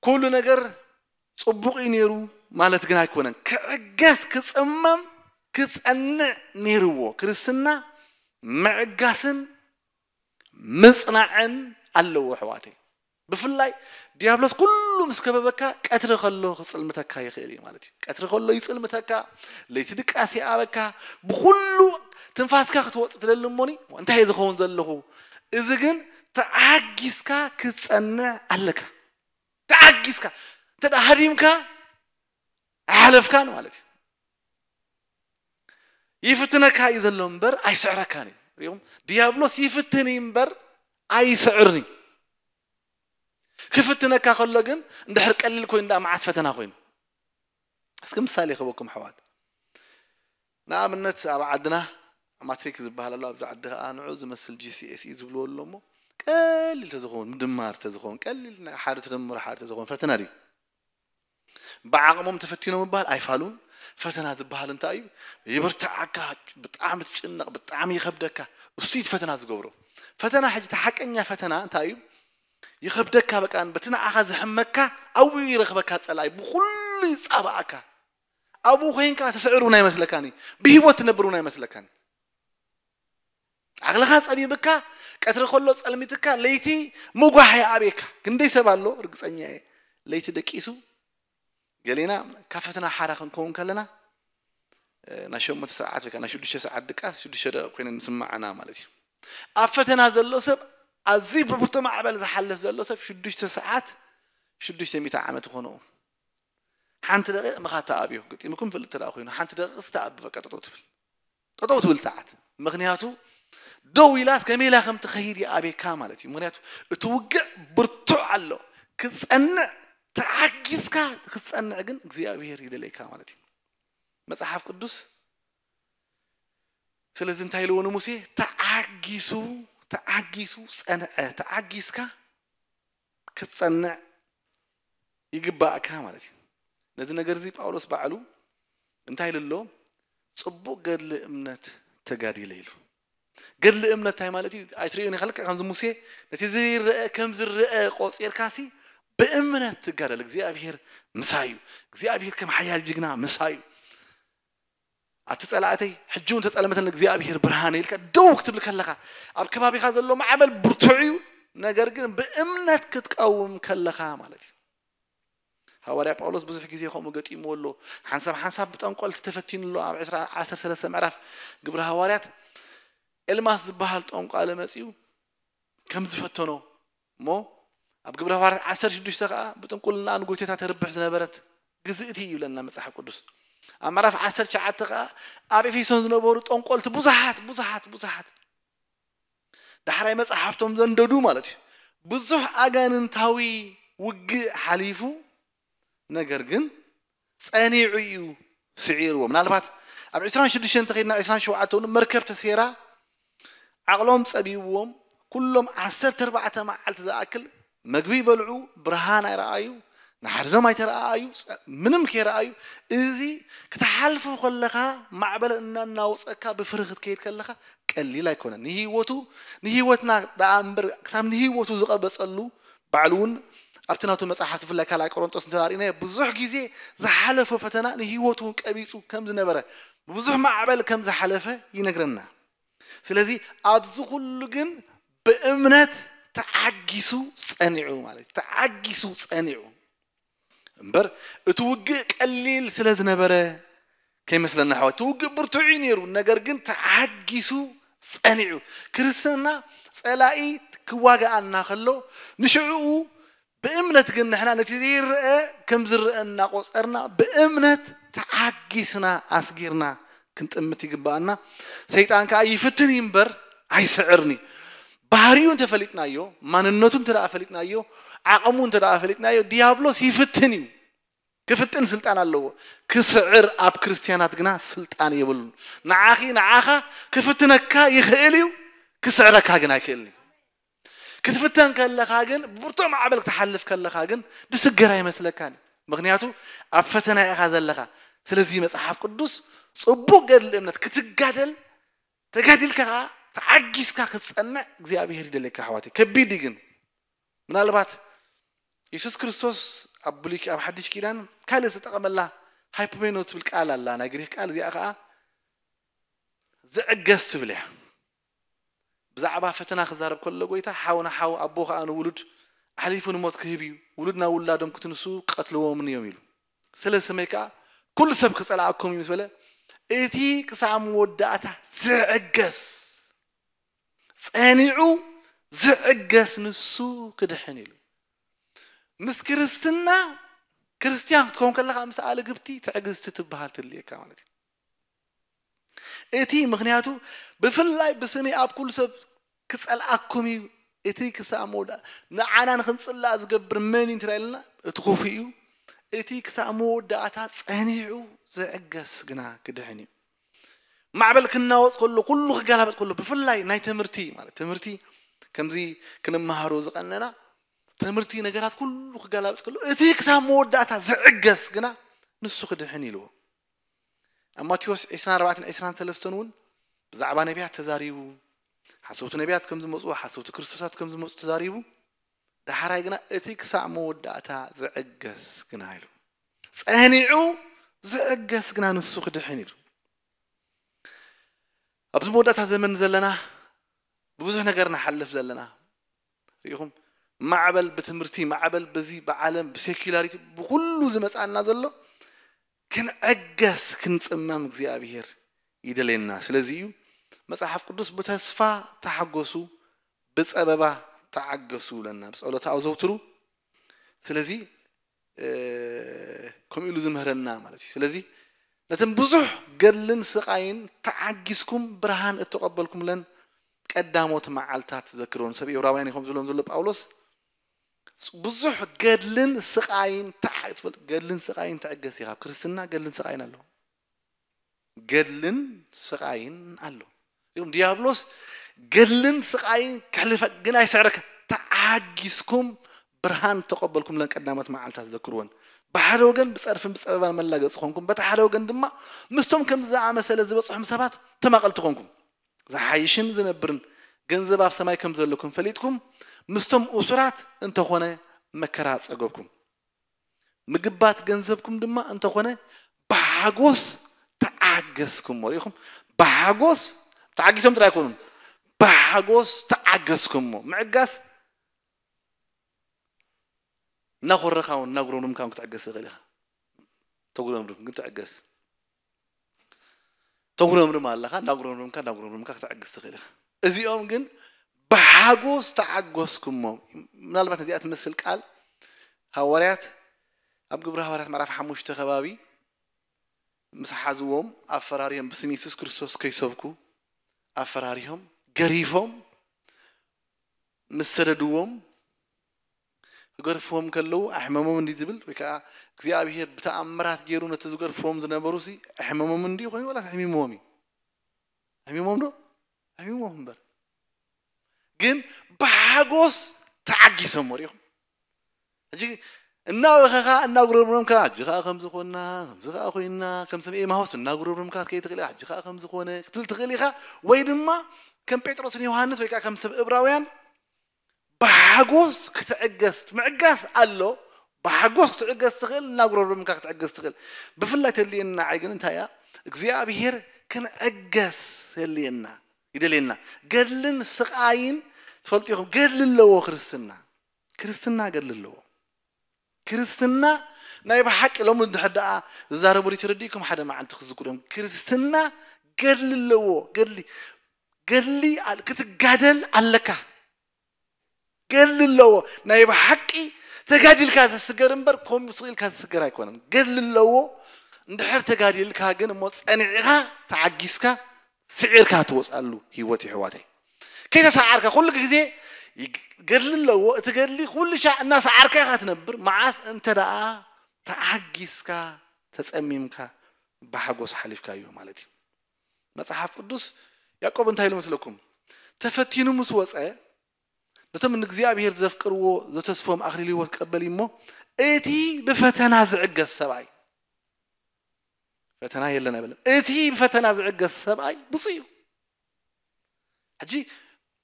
ኩሉ ነገር ጽቡቕ እዩ ነይሩ ማለት ግን ኣይኮነን። ክዕገስ፣ ክጽመም፣ ክጸንዕ ነይርዎ። ክርስትና ምዕጋስን ምጽናዕን ኣለዎ ኣሕዋተይ። ብፍላይ ዲያብሎስ ኩሉ ምስ ከበበካ ቀትሪ ከሎ ክጽልምተካ ይኽእል እዩ ማለት እዩ። ቀትሪ ከሎ ይጽልምተካ፣ ለይቲ ድቃስ ይኣበካ፣ ብኹሉ ትንፋስካ ክትወጽእ ትደሊ እሞኒ፣ እንታይ እየ ዝኸውን ዘለኹ? እዚ ግን ተዓጊስካ ክትጸንዕ ኣለካ። ተዓጊስካ እንተ ደኣ ሃዲምካ ኣይሓለፍካን ማለት እዩ። ይፍትነካ እዩ ዘሎ እምበር ኣይስዕረካን እዩ። ሪኹም? ዲያብሎስ ይፍትን እዩ እምበር ኣይስዕርን እዩ። ክፍትነካ ከሎ ግን እንድሕር ቀሊል ኮይኑ ደኣ መዓት ፈተና ኮይኑ። እስኪ ምሳሌ ክህበኩም ኣሕዋት። ንኣብነት ኣብ ዓድና ማትሪክ ዝበሃል ኣሎ፣ ኣብዚ ዓዲ ከኣ ንዑ ዝመስል ጂ ሲ ኤስ ኢ ዝብልዎ ኣሎ እሞ ቀሊል ተዝኸውን፣ ምድማር ተዝኸውን፣ ቀሊል ናይ ሓደ ተደምሮ ሓደ ተዝኸውን ፈተና ድዩ? ብዓቕሞም ተፈቲኖም ምባል ኣይፋሉን። ፈተና ዝበሃል እንታይ እዩ? ይብርትዓካ፣ ብጣዕሚ ትጭነቕ፣ ብጣዕሚ ይኸብደካ። እሱ እዩ እቲ ፈተና ዝገብሮ። ፈተና ሕጂ እቲ ሓቀኛ ፈተና እንታይ እዩ? ይኸብደካ፣ በቃ በቲ ንዓኻ ዝሕመካ ኣብኡ ይረኽበካ ጸላኢ፣ ብኹሉ ይጻባኣካ። ኣብኡ ኮይንካ ትስዕር እውን ኣይመስለካን እዩ። ብህይወት ትነብር እውን ኣይመስለካን እዩ። ዓቕልኻ ጸቢብካ፣ ቀትሪ ከሎ ጸልሚትካ፣ ለይቲ ምጓሕ ይኣብየካ። ክንደይ ሰብ ኣሎ ርግጸኛ እየ፣ ለይቲ ደቂሱ። ገሌና ካብ ፈተና ሓራ ክንከውን ከለና፣ እ፣ ናይ ሸሞንተ ሰዓት ወይ ከዓ ናይ ሽዱሽተ ሰዓት ድቃስ ሽዱሽተ ደቂቕ ኮይነን ንስማዓና ማለት እዩ። ኣብ ፈተና ዘሎ ሰብ፣ ኣዝዩ ብብርቱዕ ማዕበል ዝሓልፍ ዘሎ ሰብ ሽዱሽተ ሰዓት ሽዱሽተ ሚእቲ ዓመት ይኾኖ። ሓንቲ ደቂቕ ምኻድ ተኣብዮ፣ ገጢሙኩም ፍልጥ ተደኣ ኮይኑ፣ ሓንቲ ደቂቕ ተኣቢ፣ በቃ ጠጠው ትብል። ጠጠው ትብል ሰዓት። ምኽንያቱ ደው ኢላት ከመይ ኢላ ከም ትኸይድ ይኣብየካ ማለት እዩ። ምኽንያቱ እቲ ውግዕ ብርቱዕ ኣሎ። ክጸንዕ፣ ተዓጊዝካ ክትጸንዕ ግን እግዚኣብሔር ይደለይካ ማለት እዩ። መጽሓፍ ቅዱስ ስለዚ እንታይ ኢልዎ ንሙሴ? ተዓጊሱ፣ ተዓጊሱ ጸንዐ። ተዓጊስካ ክትጸንዕ ይግባእካ ማለት እዩ። ነዚ ነገር እዚ ጳውሎስ ባዕሉ እንታይ ኢሉ ኣሎ? ጽቡቕ ገድሊ እምነት ተጋዲለ ኢሉ። ገድሊ እምነት እንታይ ማለት እዩ? ኣይትርእዮን ኢኻ። ልክዕ ከምዚ ሙሴ ነቲ ዘይረአ ከም ዝረአ ቆጺርካሲ ብእምነት ትጋደል። እግዚኣብሔር ምሳይ እዩ። እግዚኣብሔር ከም ሓያል ጅግና ምሳይ እዩ። ኣቲ ጸላእተይ ሕጂ እውን ተጸልመተን እግዚኣብሔር ብርሃን ኢልካ ደው ክትብል ከለኻ ኣብ ከባቢኻ ዘሎ ማዕበል ብርቱዕ እዩ። ነገር ግን ብእምነት ክትቀውም ከለኻ ማለት እዩ። ሃዋርያ ጳውሎስ ብዙሕ ግዜ ከምኡ ገጢምዎ ኣሎ። ሓንሳብ ሓንሳብ ብጠንቆልቲ ተፈቲኑ ኣሎ። ኣብ ዕስራ ዓሰርተ ሰለስተ ምዕራፍ ግብሪ ሃዋርያት ኤልማስ ዝበሃል ጠንቋሊ መጺኡ ከም ዝፈተኖ እሞ ኣብ ግብሪ ሃዋርያት ዓሰርተ ሽዱሽተ ከዓ ብጥንቁልና ንጎይቶታ ተርብሕ ዝነበረት ግዝእቲ ይብለና መጽሓፍ ቅዱስ። ኣብ ምዕራፍ ዓሰርተ ትሽዓተ ከዓ ኣብ ኤፌሶን ዝነበሩ ጠንቆልቲ ብዙሓት ብዙሓት ብዙሓት ዳሕራይ መጽሓፍቶም ዘንደዱ ማለት እዩ። ብዙሕ ኣጋንንታዊ ውግእ ሓሊፉ፣ ነገር ግን ጸኒዑ እዩ ስዒርዎ። ምናልባት ኣብ ዕስራን ሽዱሽተን እንተኸድና ዕስራን ሸውዓተን እውን መርከብ ተሴራ ዓቕሎም ጸቢብዎም ኩሎም ዓሰርተ ኣርባዕተ መዓልቲ ዝኣክል መግቢ ይበልዑ፣ ብርሃን ኣይረኣዩ፣ ንሓድኖም ኣይተረኣኣዩ፣ ጸ- ምንም ከይረኣዩ። እዚ ክትሓልፉ ከለኻ ማዕበል እናናውጸካ ብፍርህ ክትከይድ ከለኻ ቀሊል ኣይኮነን። ንህይወቱ ንህይወትና ደኣ እምበር ክሳብ ንህይወቱ ዝቐበጸሉ ባዕሉ እውን ኣብቲ ናቱ መጽሓፍቲ ብፍላይ ካልኣይ ቆሮንጦስ እንተዳርኢናዮ ብዙሕ ግዜ ዝሓለፎ ፈተና ንህይወቱ እውን ቀቢጹ ከም ዝነበረ ብብዙሕ ማዕበል ከም ዝሓለፈ ይነግረና። ስለዚ ኣብዚ ኩሉ ግን ብእምነት ተዓጊሱ ጸኒዑ ማለት እዩ። ተዓጊሱ ጸኒዑ እምበር እቲ ውግእ ቀሊል ስለ ዝነበረ ከይመስለና ኣሕዋት። እቲ ውግእ ብርቱዕ እዩ ነይሩ፣ ነገር ግን ተዓጊሱ ጸኒዑ። ክርስትና ጸላኢ ክዋግኣና ከሎ ንሽዕኡ ብእምነት ግን ንሕና ነቲ ዘይረአ ከም ዝረአ እናቆጸርና ብእምነት ተዓጊስና ኣስጊርና ክንጥምት ይግባኣና። ሰይጣን ከዓ ይፍትን እዩ እምበር ኣይስዕርን እዩ። ባህሪኡ እንተፈሊጥናዮ፣ ማንነቱ እንተ ደኣ ፈሊጥናዮ፣ ዓቕሙ እንተ ደኣ ፈሊጥናዮ፣ ዲያብሎስ ይፍትን እዩ። ክፍትን ስልጣን ኣለዎ። ክስዕር ኣብ ክርስትያናት ግና ስልጣን የብሉን። ንዓኺ ንዓኻ ክፍትነካ ይኽእል እዩ፣ ክስዕረካ ግን ኣይክእልን እዩ። ክትፍተን ከለኻ ግን ብብርቱዕ ማዕበል ክትሓልፍ ከለኻ ግን ድስገር ኣይመስለካን እዩ። ምኽንያቱ ኣብ ፈተና ኢኻ ዘለኻ። ስለዚ መጽሓፍ ቅዱስ ጽቡቕ ገድሊ እምነት ክትጋደል ተጋዲልካ ከዓ ተዓጊስካ ክትጸንዕ እግዚኣብሔር ይደልየካ ኣሕዋተይ። ከቢድ እዩ ግን ምናልባት የሱስ ክርስቶስ ኣብ ብሉይ ኣብ ሓድሽ ኪዳን ካልእ ዝተጠቐመላ ሃይፖሜኖ ትብል ቃል ኣላ ናይ ግሪክ ቃል እዚኣ ከዓ ዝዕገስ ትብል እያ። ብዛዕባ ፈተና ክዛረብ ከሎ ጎይታ ሓው ንሓው ኣቦ ከዓ ንውሉድ ኣሕሊፉ ንሞት ክህብ እዩ። ውሉድ ናብ ውላዶም ክትንሱ ቀትልዎም እዮም ኢሉ። ስለ ስመይ ከዓ ኩሉ ሰብ ክጸላኣኩም እዩ ምስ በለ እቲ ክሳብ መወዳእታ ዝዕገስ ጸኒዑ ዝዕገስ ንሱ ክድሕን ኢሉ። ምስ ክርስትና ክርስትያን ክትከውን ከለኻ ምስ ኣልግብቲ ትዕግዝቲ ትበሃል ትልየካ ማለት እዩ። እቲ ምኽንያቱ ብፍላይ ብስመይ ኣብ ኩሉ ሰብ ክጸልኣኩም እዩ። እቲ ክሳብ መወዳእ ንዓና ንክንጽላእ ዝገብር መን እዩ እንተ ኢልና እቲ ክፉእ እዩ። እቲ ክሳብ መወዳእታ ጸኒዑ ዝዕገስ ግና ክድሕን እዩ። ማዕበል ክናወጽ ከሎ ኩሉ ክገላበጥ ከሎ ብፍላይ ናይ ትምህርቲ ማለት ትምህርቲ ከምዚ ክንመሃሮ ዝቐነና ትምህርቲ ነገራት ኩሉ ክገላበጥ ከሎ እቲ ክሳብ መወዳእታ ዝዕገስ ግና ንሱ ክድሕን ኢልዎ። ኣብ ማቴዎስ ዕስራን ኣርባዕተን ዕስራን ሰለስተን እውን ብዛዕባ ነቢያት ተዛሪቡ፣ ሓሰውቲ ነቢያት ከም ዝመፁ ሓሰውቲ ክርስቶሳት ከም ዝመፁ ተዛሪቡ። ዳሕራይ ግና እቲ ክሳብ መወዳእታ ዝዕገስ ግና ኢሉ ጸኒዑ ዝዕገስ ግና ንሱ ክድሕን ኢሉ። ኣብዚ መወዳእታ ዘመን ዘለና ብብዙሕ ነገር ንሓልፍ ዘለና ርኢኹም፣ ማዕበል ብትምህርቲ ማዕበል በዚ ብዓለም ብሴኩላሪቲ ብኩሉ ዝመፃና ዘሎ ክንዕገስ ክንፅመም እግዚኣብሔር ይደልየና። ስለዚ እዩ መፅሓፍ ቅዱስ ብተስፋ ተሓጎሱ ብፀበባ ተዓገሱ ብለና፣ ብፀሎት ኣዘውትሩ። ስለዚ ከምኡ ኢሉ ዝምህረና ማለት እዩ። ስለዚ ነተን ብዙሕ ገድልን ስቓይን ተዓጊስኩም ብርሃን እተቐበልኩምለን ቀዳሞት መዓልታት ዘክርወን። ሰብ ዕብራውያን እዩ ከም ዝብሎም ዘሎ ጳውሎስ ብዙሕ ገድልን ስቓይን ተዓ- ትፈልጥ፣ ገድልን ስቓይን ትዕገስ ኢኻ። ኣብ ክርስትና ገድልን ስቓይን ኣለዎ። ገድልን ስቓይን ኣሎ። ዲያብሎስ ገድልን ስቓይን ክሕልፈ ግን ኣይስዕረካ። ተዓጊስኩም ብርሃን ተቐበልኩም ለን ቀዳሞት መዓልታት ዘክርወን። ብሓደ ወገን ብፀርፍን ብፀበባን መላገፂ ኮንኩም፣ በቲ ሓደ ወገን ድማ ምስቶም ከምዚ ዝኣመሰለ ዝበፅሑም ሰባት ተማቐልቲ ኮንኩም። ዝሓይሽን ዝነብርን ገንዘብ ኣብ ሰማይ ከም ዘለኩም ፈሊጥኩም፣ ምስቶም እሱራት እንተኾነ መከራ ጸገብኩም፣ ምግባት ገንዘብኩም ድማ እንተኾነ ብሓጎስ ተዓገስኩሞ። ርኢኹም? ብሓጎስ ተዓጊሶም ጥራይ ኣይኮኑን፣ ብሓጎስ ተዓገስኩሞ። ምዕጋስ እናኾረኻ እውን እናጉረምረምካ እውን ክትዕገስ ትኽእል ኢኻ። ተጉረምርም ግን ትዕገስ። ተጉረምርም ኣለኻ፣ እናጉረምረምካ እናጉረምረምካ ክትዕግስ ትኽእል ኢኻ። እዚኦም ግን ብሓጎስ ተዓገስኩሞ። ምናልባት ነዚኣ ትመስል ቃል ሃዋርያት ኣብ ግብሪ ሃዋርያት ምዕራፍ ሓሙሽተ ከባቢ ምስ ሓዝዎም ኣፈራሪሆም፣ ብስም የሱስ ክርስቶስ ከይሰብኩ ኣፈራሪሆም፣ ገሪፎም፣ ምስ ሰደድዎም፣ ክገርፍዎም ከለዉ ኣሕመሞም እንዲ ዝብል ወይ ከዓ እግዚኣብሔር ብተኣምራት ገይሩ ነቲ ዝገርፍዎም ዝነበሩ ሲ ኣሕመሞም እንዲ ኮይኑ ዋላ ኣሕሚምዎም እዩ? ኣሕሚሞም ዶ? ኣሕሚምዎም እምበር ግን ብሓጎስ ተዓጊሶም ወሪኹም። ሕጂ እናበኸኻ እናጉረምረምካ ሕጂ ከዓ ከምዚ ኮና ከምዚ ከዓ ኮይና ከም ሰብ ኤማሆስ እናጉረምረምካ ከይትኽእል ኢኻ። ሕጂ ከዓ ከምዚ ኮነ ክትብል ትኽእል ኢኻ። ወይ ድማ ከም ጴጥሮስን ዮሃንስ ወይ ከዓ ከም ሰብ እብራውያን ብሓጎስ ክትዕገስ ምዕጋስ ኣሎ። ብሓጎስ ክትዕገስ ትኽእል፣ እናጉረምረምካ ክትዕገስ ትኽእል። ብፍላይ ተድልየና ንዓይ ግን እንታይ እያ? እግዚኣብሔር ክንዕገስ የድልየና፣ ይደልየና። ገድልን ስቓይን ትፈልጡ ኢኹም። ገድሊ ኣለዎ ክርስትና። ክርስትና ገድሊ ኣለዎ። ክርስትና ናይ ብሓቂ ሎሚ እንድሕር ደኣ ዝዛረቡ ተረዲእኩም ሓደ መዓልቲ ክዝክሩ እዮም። ክርስትና ገድሊ ኣለዎ። ገድሊ ገድሊ ኣል- ክትጋደል ኣለካ። ገድሊ ኣለዎ። ናይ ብሓቂ ተጋዲልካ ዝስገር እምበር ከምኡ ስቕ ኢልካ ዝስገር ኣይኮነን። ገድሊ ኣለዎ። እንድሕር ተጋዲልካ ግን እሞ ጸኒዕኻ ተዓጊስካ ስዒርካ ትወፅኣሉ ህይወት እዩ ኣሕዋተይ። ከይተሰዓርካ ኩሉ ግዜ ይግ- ገድሊ ኣለዎ። እቲ ገድሊ ኩሉ ሻዕ እናሰዓርካ ኢኻ ትነብር። መዓስ እንተ ደኣ ተዓጊስካ ተጸሚምካ ብሓጎስ ሓሊፍካዮ ማለት እዩ። መጽሓፍ ቅዱስ ያዕቆብ እንታይ ኢሉ መስለኩም? ተፈቲኑ ምስ ወጸ ነቶም ንእግዚኣብሔር ዘፍቅርዎ ዘተስፎም ኣኽሊል ህይወት ክቀበል እዩ እሞ እቲ ብፈተና ዝዕገስ ሰብኣይ ፈተና የለን ኣይበለን። እቲ ብፈተና ዝዕገስ ሰብኣይ ብፁዕ እዩ። ሕጂ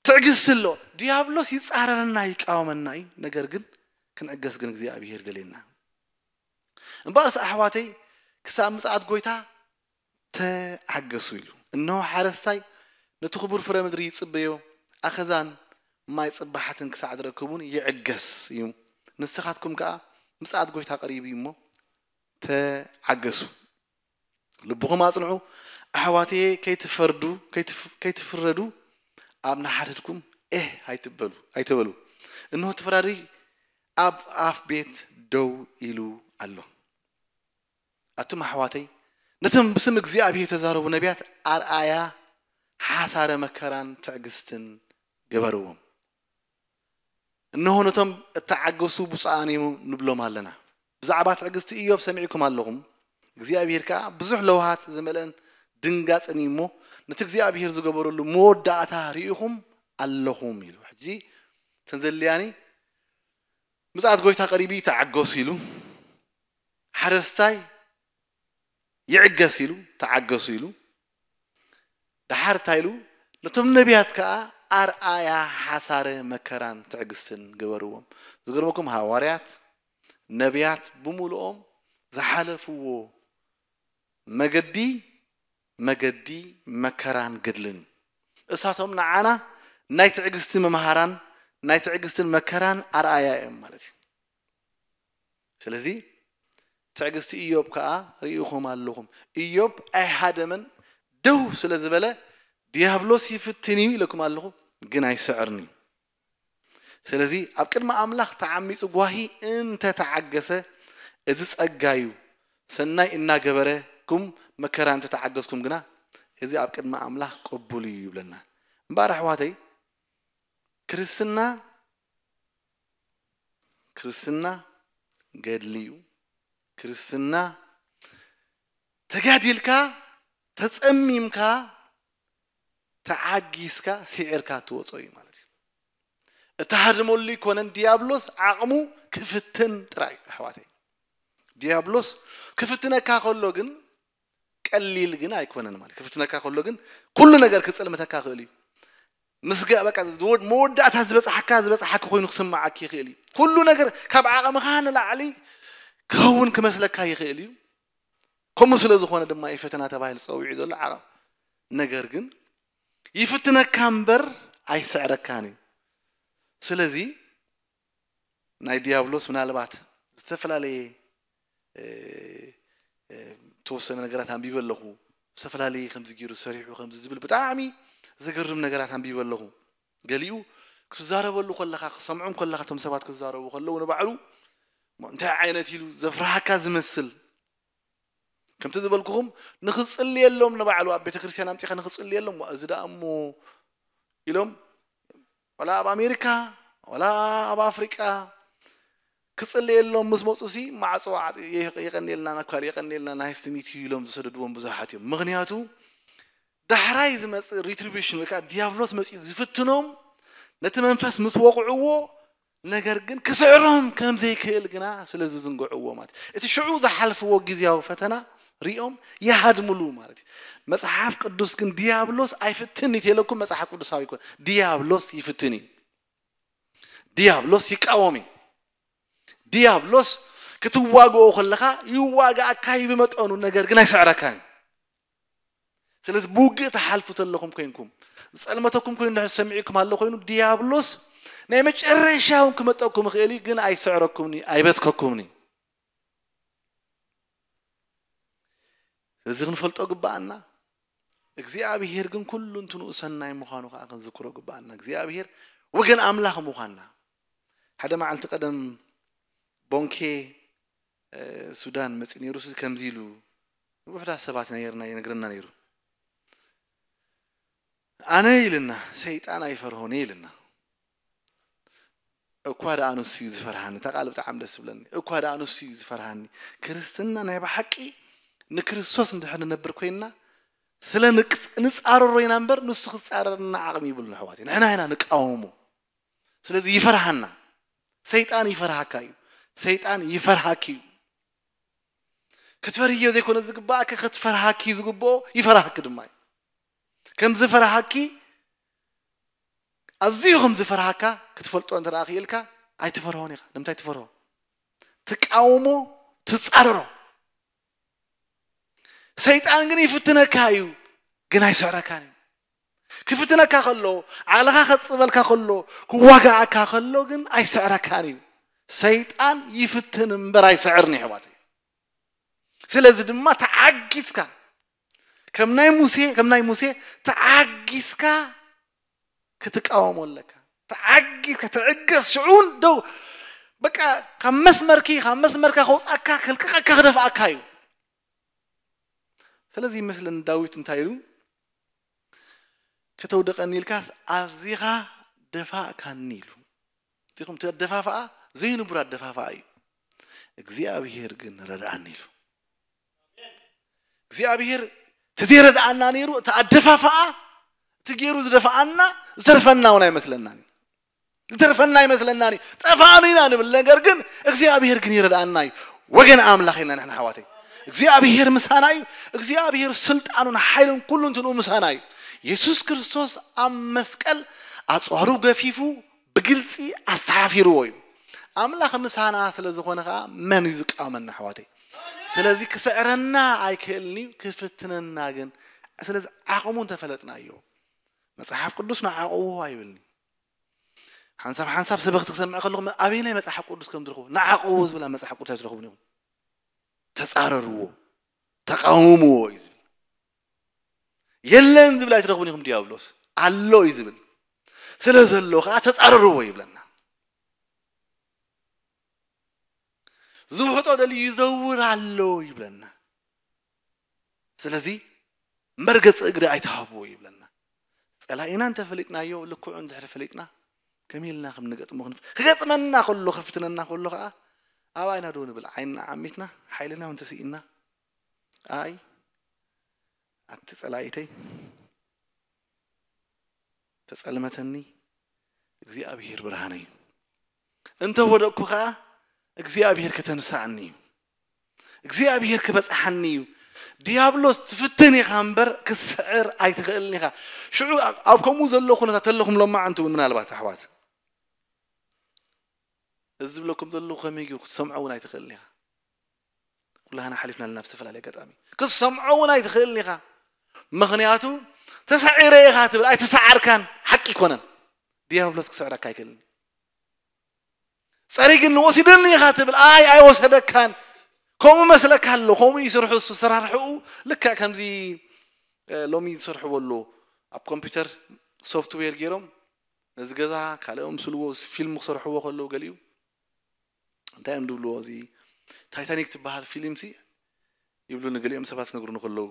ትዕግስቲ ኣሎ። ዲያብሎስ ይጻረረና ይቃወመና እዩ። ነገር ግን ክንዕገስ ግን እግዚኣብሔር ይደልየና። እምበኣርስ ኣሕዋተይ ክሳብ ምጽኣት ጎይታ ተዓገሱ ኢሉ። እነሆ ሓረስታይ ነቲ ክቡር ፍረ ምድሪ ይጽበዮ፣ ኣኸዛን ማይ ጽባሓትን ክሳዕ ዝረክቡን ይዕገስ እዩ። ንስኻትኩም ከኣ ምጽኣት ጎይታ ቀሪቡ እዩ እሞ ተዓገሱ። ልብኹም ኣጽንዑ፣ ኣሕዋተየ ከይትፈርዱ፣ ከይትፍ- ከይትፍረዱ ኣብ ንሓድሕድኩም ኤህ ኣይትበሉ፣ ኣይትበሉ። እነሆ እቲ ፈራዲ ኣብ ኣፍ ቤት ደው ኢሉ ኣሎ። ኣቱም ኣሕዋተይ፣ ነቶም ብስም እግዚኣብሔር ተዛረቡ ነቢያት ኣርኣያ ሓሳረ መከራን ትዕግስትን ገበርዎም። እነሆ ነቶም እተዓገሱ ብፁዓን እዮም ንብሎም ኣለና። ብዛዕባ ትዕግስቲ ኢዮብ ሰሚዕኩም ኣለኹም። እግዚኣብሔር ከኣ ብዙሕ ለውሃት ዝመልአን ድንጋጽን እዩ እሞ ነቲ እግዚኣብሔር ዝገበረሉ መወዳእታ ርኢኹም ኣለኹም ኢሉ። ሕጂ ተንዘልያኒ ምጽኣት ጎይታ ቀሪቡ እዩ፣ ተዓገሱ ኢሉ። ሓረስታይ ይዕገስ ኢሉ፣ ተዓገሱ ኢሉ። ደሓር እንታይ ኢሉ? ነቶም ነቢያት ከኣ ኣርኣያ ሓሳረ መከራን ትዕግስትን ግበርዎም። ዝገርመኩም ሃዋርያት ነቢያት ብምሉኦም ዝሓለፍዎ መገዲ መገዲ መከራን ገድልን እዩ። እሳቶም ንዓና ናይ ትዕግስቲ መምሃራን ናይ ትዕግስትን መከራን ኣርኣያ እዮም ማለት እዩ። ስለዚ ትዕግስቲ ኢዮብ ከኣ ርኢኹም ኣለኹም። ኢዮብ ኣይሃደመን፣ ደው ስለ ዝበለ ዲያብሎስ ይፍትን እዩ ኢለኩም ኣለኹ፣ ግን ኣይስዕርን እዩ። ስለዚ ኣብ ቅድሚ ኣምላኽ ተዓሚጹ ጓሂ እንተ ተዓገሰ እዚ ጸጋ እዩ። ሰናይ እናገበረኩም መከራ እንተ ተዓገስኩም ግና እዚ ኣብ ቅድሚ ኣምላኽ ቅቡል እዩ ይብለና። እምበኣር ኣሕዋተይ ክርስትና ክርስትና ገድሊ እዩ። ክርስትና ተጋዲልካ ተጸሚምካ ተዓጊስካ ስዒርካ ትወጾ እዩ ማለት እዩ። እተሃድመሉ ይኮነን ዲያብሎስ ዓቕሙ ክፍትን ጥራይ እዩ ኣሕዋተይ። ዲያብሎስ ክፍትነካ ከሎ ግን ቀሊል ግን ኣይኮነን ማለት ክፍትነካ ከሎ ግን ኩሉ ነገር ክጽልምተካ ክእል እዩ። ምስጋ በቃ ዝወድ መወዳእታ ዝበጽሓካ ዝበጽሓካ ኮይኑ ክስምዓካ ይኽእል እዩ። ኩሉ ነገር ካብ ዓቕምኻ ንላዕሊ ክኸውን ክመስለካ ይኽእል እዩ። ከምኡ ስለ ዝኾነ ድማ እዩ ፈተና ተባሂሉ ጸዊዑ ዘሎ ዓቐብ። ነገር ግን ይፍትነካ እምበር ኣይስዕረካን እዩ። ስለዚ ናይ ዲያብሎስ ምናልባት ዝተፈላለየ ተወሰነ ነገራት ኣንቢበ ኣለኹ። ዝተፈላለየ ከምዚ ገይሩ ሰሪሑ ከምዚ ዝብል ብጣዕሚ ዘገርም ነገራት ኣንቢበ ኣለኹ። ገሊኡ ክትዛረበሉ ከለኻ ክሰምዖም ከለኻ እቶም ሰባት ክዛረቡ ከለዉ ንባዕሉ እንታይ ዓይነት ኢሉ ዘፍርሃካ ዝመስል ከምቲ ዝበልኩኹም ንኽጽልየሎም ንባዕሉ ኣብ ቤተ ክርስቲያን ኣምጺኻ ንኽጽልየሎም እዚ ደኣ እሞ ኢሎም ወላ ኣብ ኣሜሪካ ወላ ኣብ ኣፍሪቃ ክጽልየሎም ምስ መጹ ሲ ማዕጾ የቀንየልና ናኳል የቀንየልና ናይስ ሚት ኢሎም ዝሰደድዎም ብዙሓት እዮም። ምኽንያቱ ዳሕራይ ዝመጽእ ሪትሪቢሽን ወይ ከዓ ዲያብሎስ መጺኡ ዝፍትኖም ነቲ መንፈስ ምስ ወቕዕዎ ነገር ግን ክስዕሮም ከም ዘይክእል ግና ስለ ዝዝንግዕዎ ማለት እቲ ሽዑ ዝሓልፍዎ ግዜያዊ ፈተና ሪኦም ይሃድምሉ ማለት እዩ። መጽሓፍ ቅዱስ ግን ዲያብሎስ ኣይፍትን ይቴለኩም መጽሓፍ ቅዱሳዊ ይኮን ዲያብሎስ ይፍትን እዩ። ዲያብሎስ ይቃወም እዩ። ዲያብሎስ ክትዋግኦ ከለኻ ይዋጋኣካ እዩ ብመጠኑ ነገር ግን ኣይስዕረካን እዩ። ስለዚ ብውግእ ትሓልፉ ተለኹም ኮይንኩም ዝጸልመተኩም ኮይኑ ድሕር ሰሚዕኩም ኣሎ ኮይኑ ዲያብሎስ ናይ መጨረሻ እውን ክመጠኩም ይኽእል እዩ ግን ኣይስዕረኩምን እዩ ኣይበትከኩምን እዩ። ስለዚ ክንፈልጦ ግባኣና እግዚኣብሄር ግን ኩሉ እንትንኡ ሰናይ ምዃኑ ከዓ ክንዝክሮ ግባኣና እግዚኣብሄር ወገን ኣምላኽ ምዃንና ሓደ መዓልቲ ቀደም ቦንኬ ሱዳን መፂ ነይሩ ከምዚ ኢሉ ውሕዳት ሰባት ነርና ይነግረና ነይሩ ኣነ ኢልና ሰይጣን ኣይፈርሆን ኢልና እኳ ደኣ ንሱ እዩ ዝፈርሃኒ እታ ቃል ብጣዕሚ ደስ ትብለኒ እኳ ደኣ ንሱ እዩ ዝፈርሃኒ ክርስትና ናይ ብሓቂ ንክርስቶስ እንድሕር ንነብር ኮይንና ስለ ንጻረሮ ኢና እምበር ንሱ ክጻረርና ዓቕሚ ይብሉን ኣሕዋት ንሕና ኢና ንቃወሞ ስለዚ ይፈርሃና ሰይጣን ይፈርሃካ እዩ ሰይጣን ይፈርሃኪ እዩ ክትፈርህዮ ዘይኮነ ዝግባኣኪ ክትፈርሃኪ ዝግብኦ ይፈርሃኪ ድማ እዩ ከም ዝፈርሃኪ ኣዝዩ ከም ዝፈርሃካ ክትፈልጦ እንተ ክኢልካ ኣይትፈርሆን ኢኻ ንምንታይ ትፈርሆ ትቃወሞ ትጻረሮ ሰይጣን ግን ይፍትነካ እዩ ግን ኣይስዕረካን እዩ ክፍትነካ ከሎ ዓለኻ ከጽበልካ ከሎ ክዋጋኣካ ከሎ ግን ኣይስዕረካን እዩ ሰይጣን ይፍትን እምበር ኣይስዕርን ይሕዋት ስለዚ ድማ ተዓጊዝካ ከም ናይ ሙሴ ከም ናይ ሙሴ ተዓጊዝካ ክትቃወሞ ኣለካ ተዓጊዝካ ትዕገስ ሽዑን ደው በቃ ካብ መስመርኪ ካብ መስመርካ ከውፃካ ከልቅቀካ ክደፍኣካ እዩ ስለዚ ይመስለኒ ዳዊት እንታይ ኢሉ ከተውደቀኒ ኢልካስ ኣብዚኻ ደፋእካኒ ኢሉ እቲኹም እቲ ኣደፋፍኣ ዘይንቡር ኣደፋፍኣ እዩ እግዚኣብሄር ግን ረድኣኒ ኢሉ እግዚኣብሄር ተዘይረድኣና ነይሩ እቲ ኣደፋፍኣ እቲ ገይሩ ዝደፍኣና ዝተርፈና እውን ኣይመስለናን እዩ ዝተርፈና ኣይመስለናን እዩ ጠፋእኑ ኢና ንብል ነገር ግን እግዚኣብሄር ግን ይረድኣና እዩ ወገን ኣምላኽ ኢና ንሕና ሓዋተይ እግዚኣብሄር ምሳና እዩ እግዚኣብሄር ስልጣኑን ሓይልን ኩሉ እንትንኡ ምሳና እዩ የሱስ ክርስቶስ ኣብ መስቀል ኣፅዋሩ ገፊፉ ብግልፂ ኣስተሓፊርዎ እዩ ኣምላኽ ምሳና ስለ ዝኾነ ከዓ መን እዩ ዝቃወመና ኣሕዋተይ ስለዚ ክስዕረና ኣይክእልን እዩ ክፍትነና ግን ስለዚ ዓቕሙ እንተፈለጥናዮ መፅሓፍ ቅዱስ ንዓቕዎ ኣይብልኒ ሓንሳብ ሓንሳብ ሰበኽቲ ክሰምዕ ከለኹ ኣበይናይ መፅሓፍ ቅዱስ ከም ዝረኽቡ ንዓቕዎ ዝብል ኣብ መፅሓፍ ቅዱስ ኣይትረኽቡን ኢኹም ተፃረርዎ ተቃውምዎ እዩ ዝብል የለን ዝብል ኣይትረኽቡን ኢኹም ዲያብሎስ ኣሎ እዩ ዝብል ስለ ዘሎ ከዓ ተፃረርዎ ይብለና ዝውሕጦ ደልዩ ይዘውር ኣሎ ይብለና ስለዚ መርገፂ እግሪ ኣይትሃብዎ ይብለና ፀላኢና እንተፈሊጥናዮ ልክዑ እንድሕር ፈሊጥና ከመይ ኢልና ከም ንገጥሞ ክንፍ- ክገጥመና ከሎ ክፍትነና ከሎ ከዓ ኣባይና ዶ ንብል ዓይንና ዓሚትና ሓይልና እውን ተስኢና ኣይ ኣቲ ፀላኢተይ ተፀልመተኒ እግዚኣብሄር ብርሃነይ እንተ ወደቅኩ ከዓ እግዚኣብሄር ከተንሳእኒ እዩ እግዚኣብሄር ክበፅሓኒ እዩ ዲያብሎስ ትፍትን ኢኻ እምበር ክስዕር ኣይትኽእልን ኢኻ። ሽዑ ኣብ ከምኡ ዘሎ ኩነታት ተለኹም ሎማዓንቲ እውን ምናልባት ኣሕዋት እዚ ዝብለኩም ዘለኹ ከመይ ገይሩ ክትሰምዖ እውን ኣይትኽእልን ኢኻ። ኩላህና ሓሊፍና ኣለና ብዝተፈላለየ ኣጋጣሚ። ክትሰምዖ እውን ኣይትኽእልን ኢኻ። ምኽንያቱ ተሳዒረ ኢኻ ትብል ኣይተሳዓርካን ሓቂ ኣይኮነን። ዲያብሎስ ክስዕረካ ኣይክእልን። ጸሪግኒ ወሲድኒ ኢኻ ትብል ኣይ ኣይወሰደካን። ከምኡ መስለካ ኣሎ። ከምኡ ይስርሑ እሱ ሰራርሕኡ ልክዕ ከምዚ ሎሚ ዝሰርሕዎ ኣሎ ኣብ ኮምፒውተር ሶፍትዌር ገይሮም ነዚ ገዛ ካልኦም ስልዎ ፊልም ክሰርሕዎ ከለዉ ገሊኡ እንታይ እዮም ድብልዎ እዚ ታይታኒክ ትበሃል ፊልም ሲ ይብሉ ንገሊኦም ሰባት ነግሩኒ ከለዉ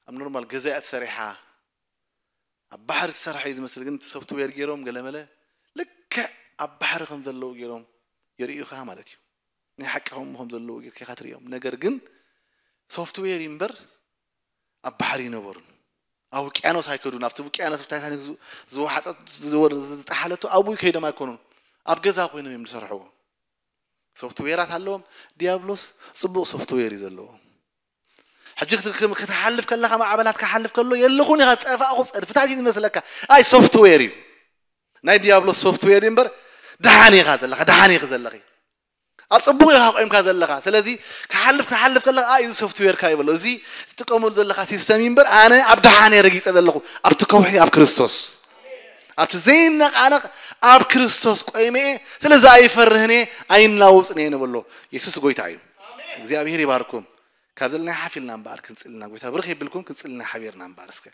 ኣብ ኖርማል ገዛ እያ ተሰሪሓ ኣብ ባሕሪ ዝሰራሕ እዩ ዝመስል ግን ሶፍትዌር ገይሮም ገለመለ ልክዕ ኣብ ባሕሪ ከም ዘለዉ ገይሮም የርእዩኻ ማለት እዩ ናይ ሓቂ ከም ከም ዘለዉ ጌርካ ትርእዮም ነገር ግን ሶፍትዌር እምበር ኣብ ባሕሪ ይነበሩን ኣብ ውቅያኖስ ኣይከዱን ኣብቲ ውቅያኖስ ታይታኒክ ዝወሓጠት ዝጠሓለቱ ኣብኡ ከይዶም ኣይኮኑን ኣብ ገዛ ኮይኖም እዮም ዝሰርሕዎ ሶፍትዌራት ኣለዎም ዲያብሎስ ፅቡቅ ሶፍትዌር እዩ ዘለዎ ሕጂ ክትሓልፍ ከለካ ማዕበላት ክሓልፍ ከሎ የለኹን ኢኻ ዝጠፋእኹ ፀድፍታት እዩ ዝመስለካ ኣይ ሶፍትዌር እዩ ናይ ዲያብሎስ ሶፍትዌር እዩ እምበር ደሓን ኢኻ ዘለካ ደሓን ኢኺ ዘለኺ ኣብ ፅቡቅ ኢኻ ቆይምካ ዘለካ ስለዚ ክሓልፍ ክሓልፍ ከለካ ኣይ እዚ ሶፍትዌርካ ይበሎ እዚ ትጥቀመሉ ዘለካ ሲስተም እዩ እምበር ኣነ ኣብ ደሓን እየ ረጊፀ ዘለኹ ኣብቲ ከውሒ ኣብ ክርስቶስ ኣብቲ ዘይነቃነቕ ኣብ ክርስቶስ ቆይመ እየ ስለዚ ኣይፈርህን እየ ኣይናወፅን እየ ንበሎ የሱስ ጎይታ እዩ እግዚኣብሄር ይባርኩም ካብ ዘለና ሓፊልና እምበኣር ክንፅልና ጎይታ ብርኽ የብልኩም ክንፅልና ሓቢርና እምበኣር እስከ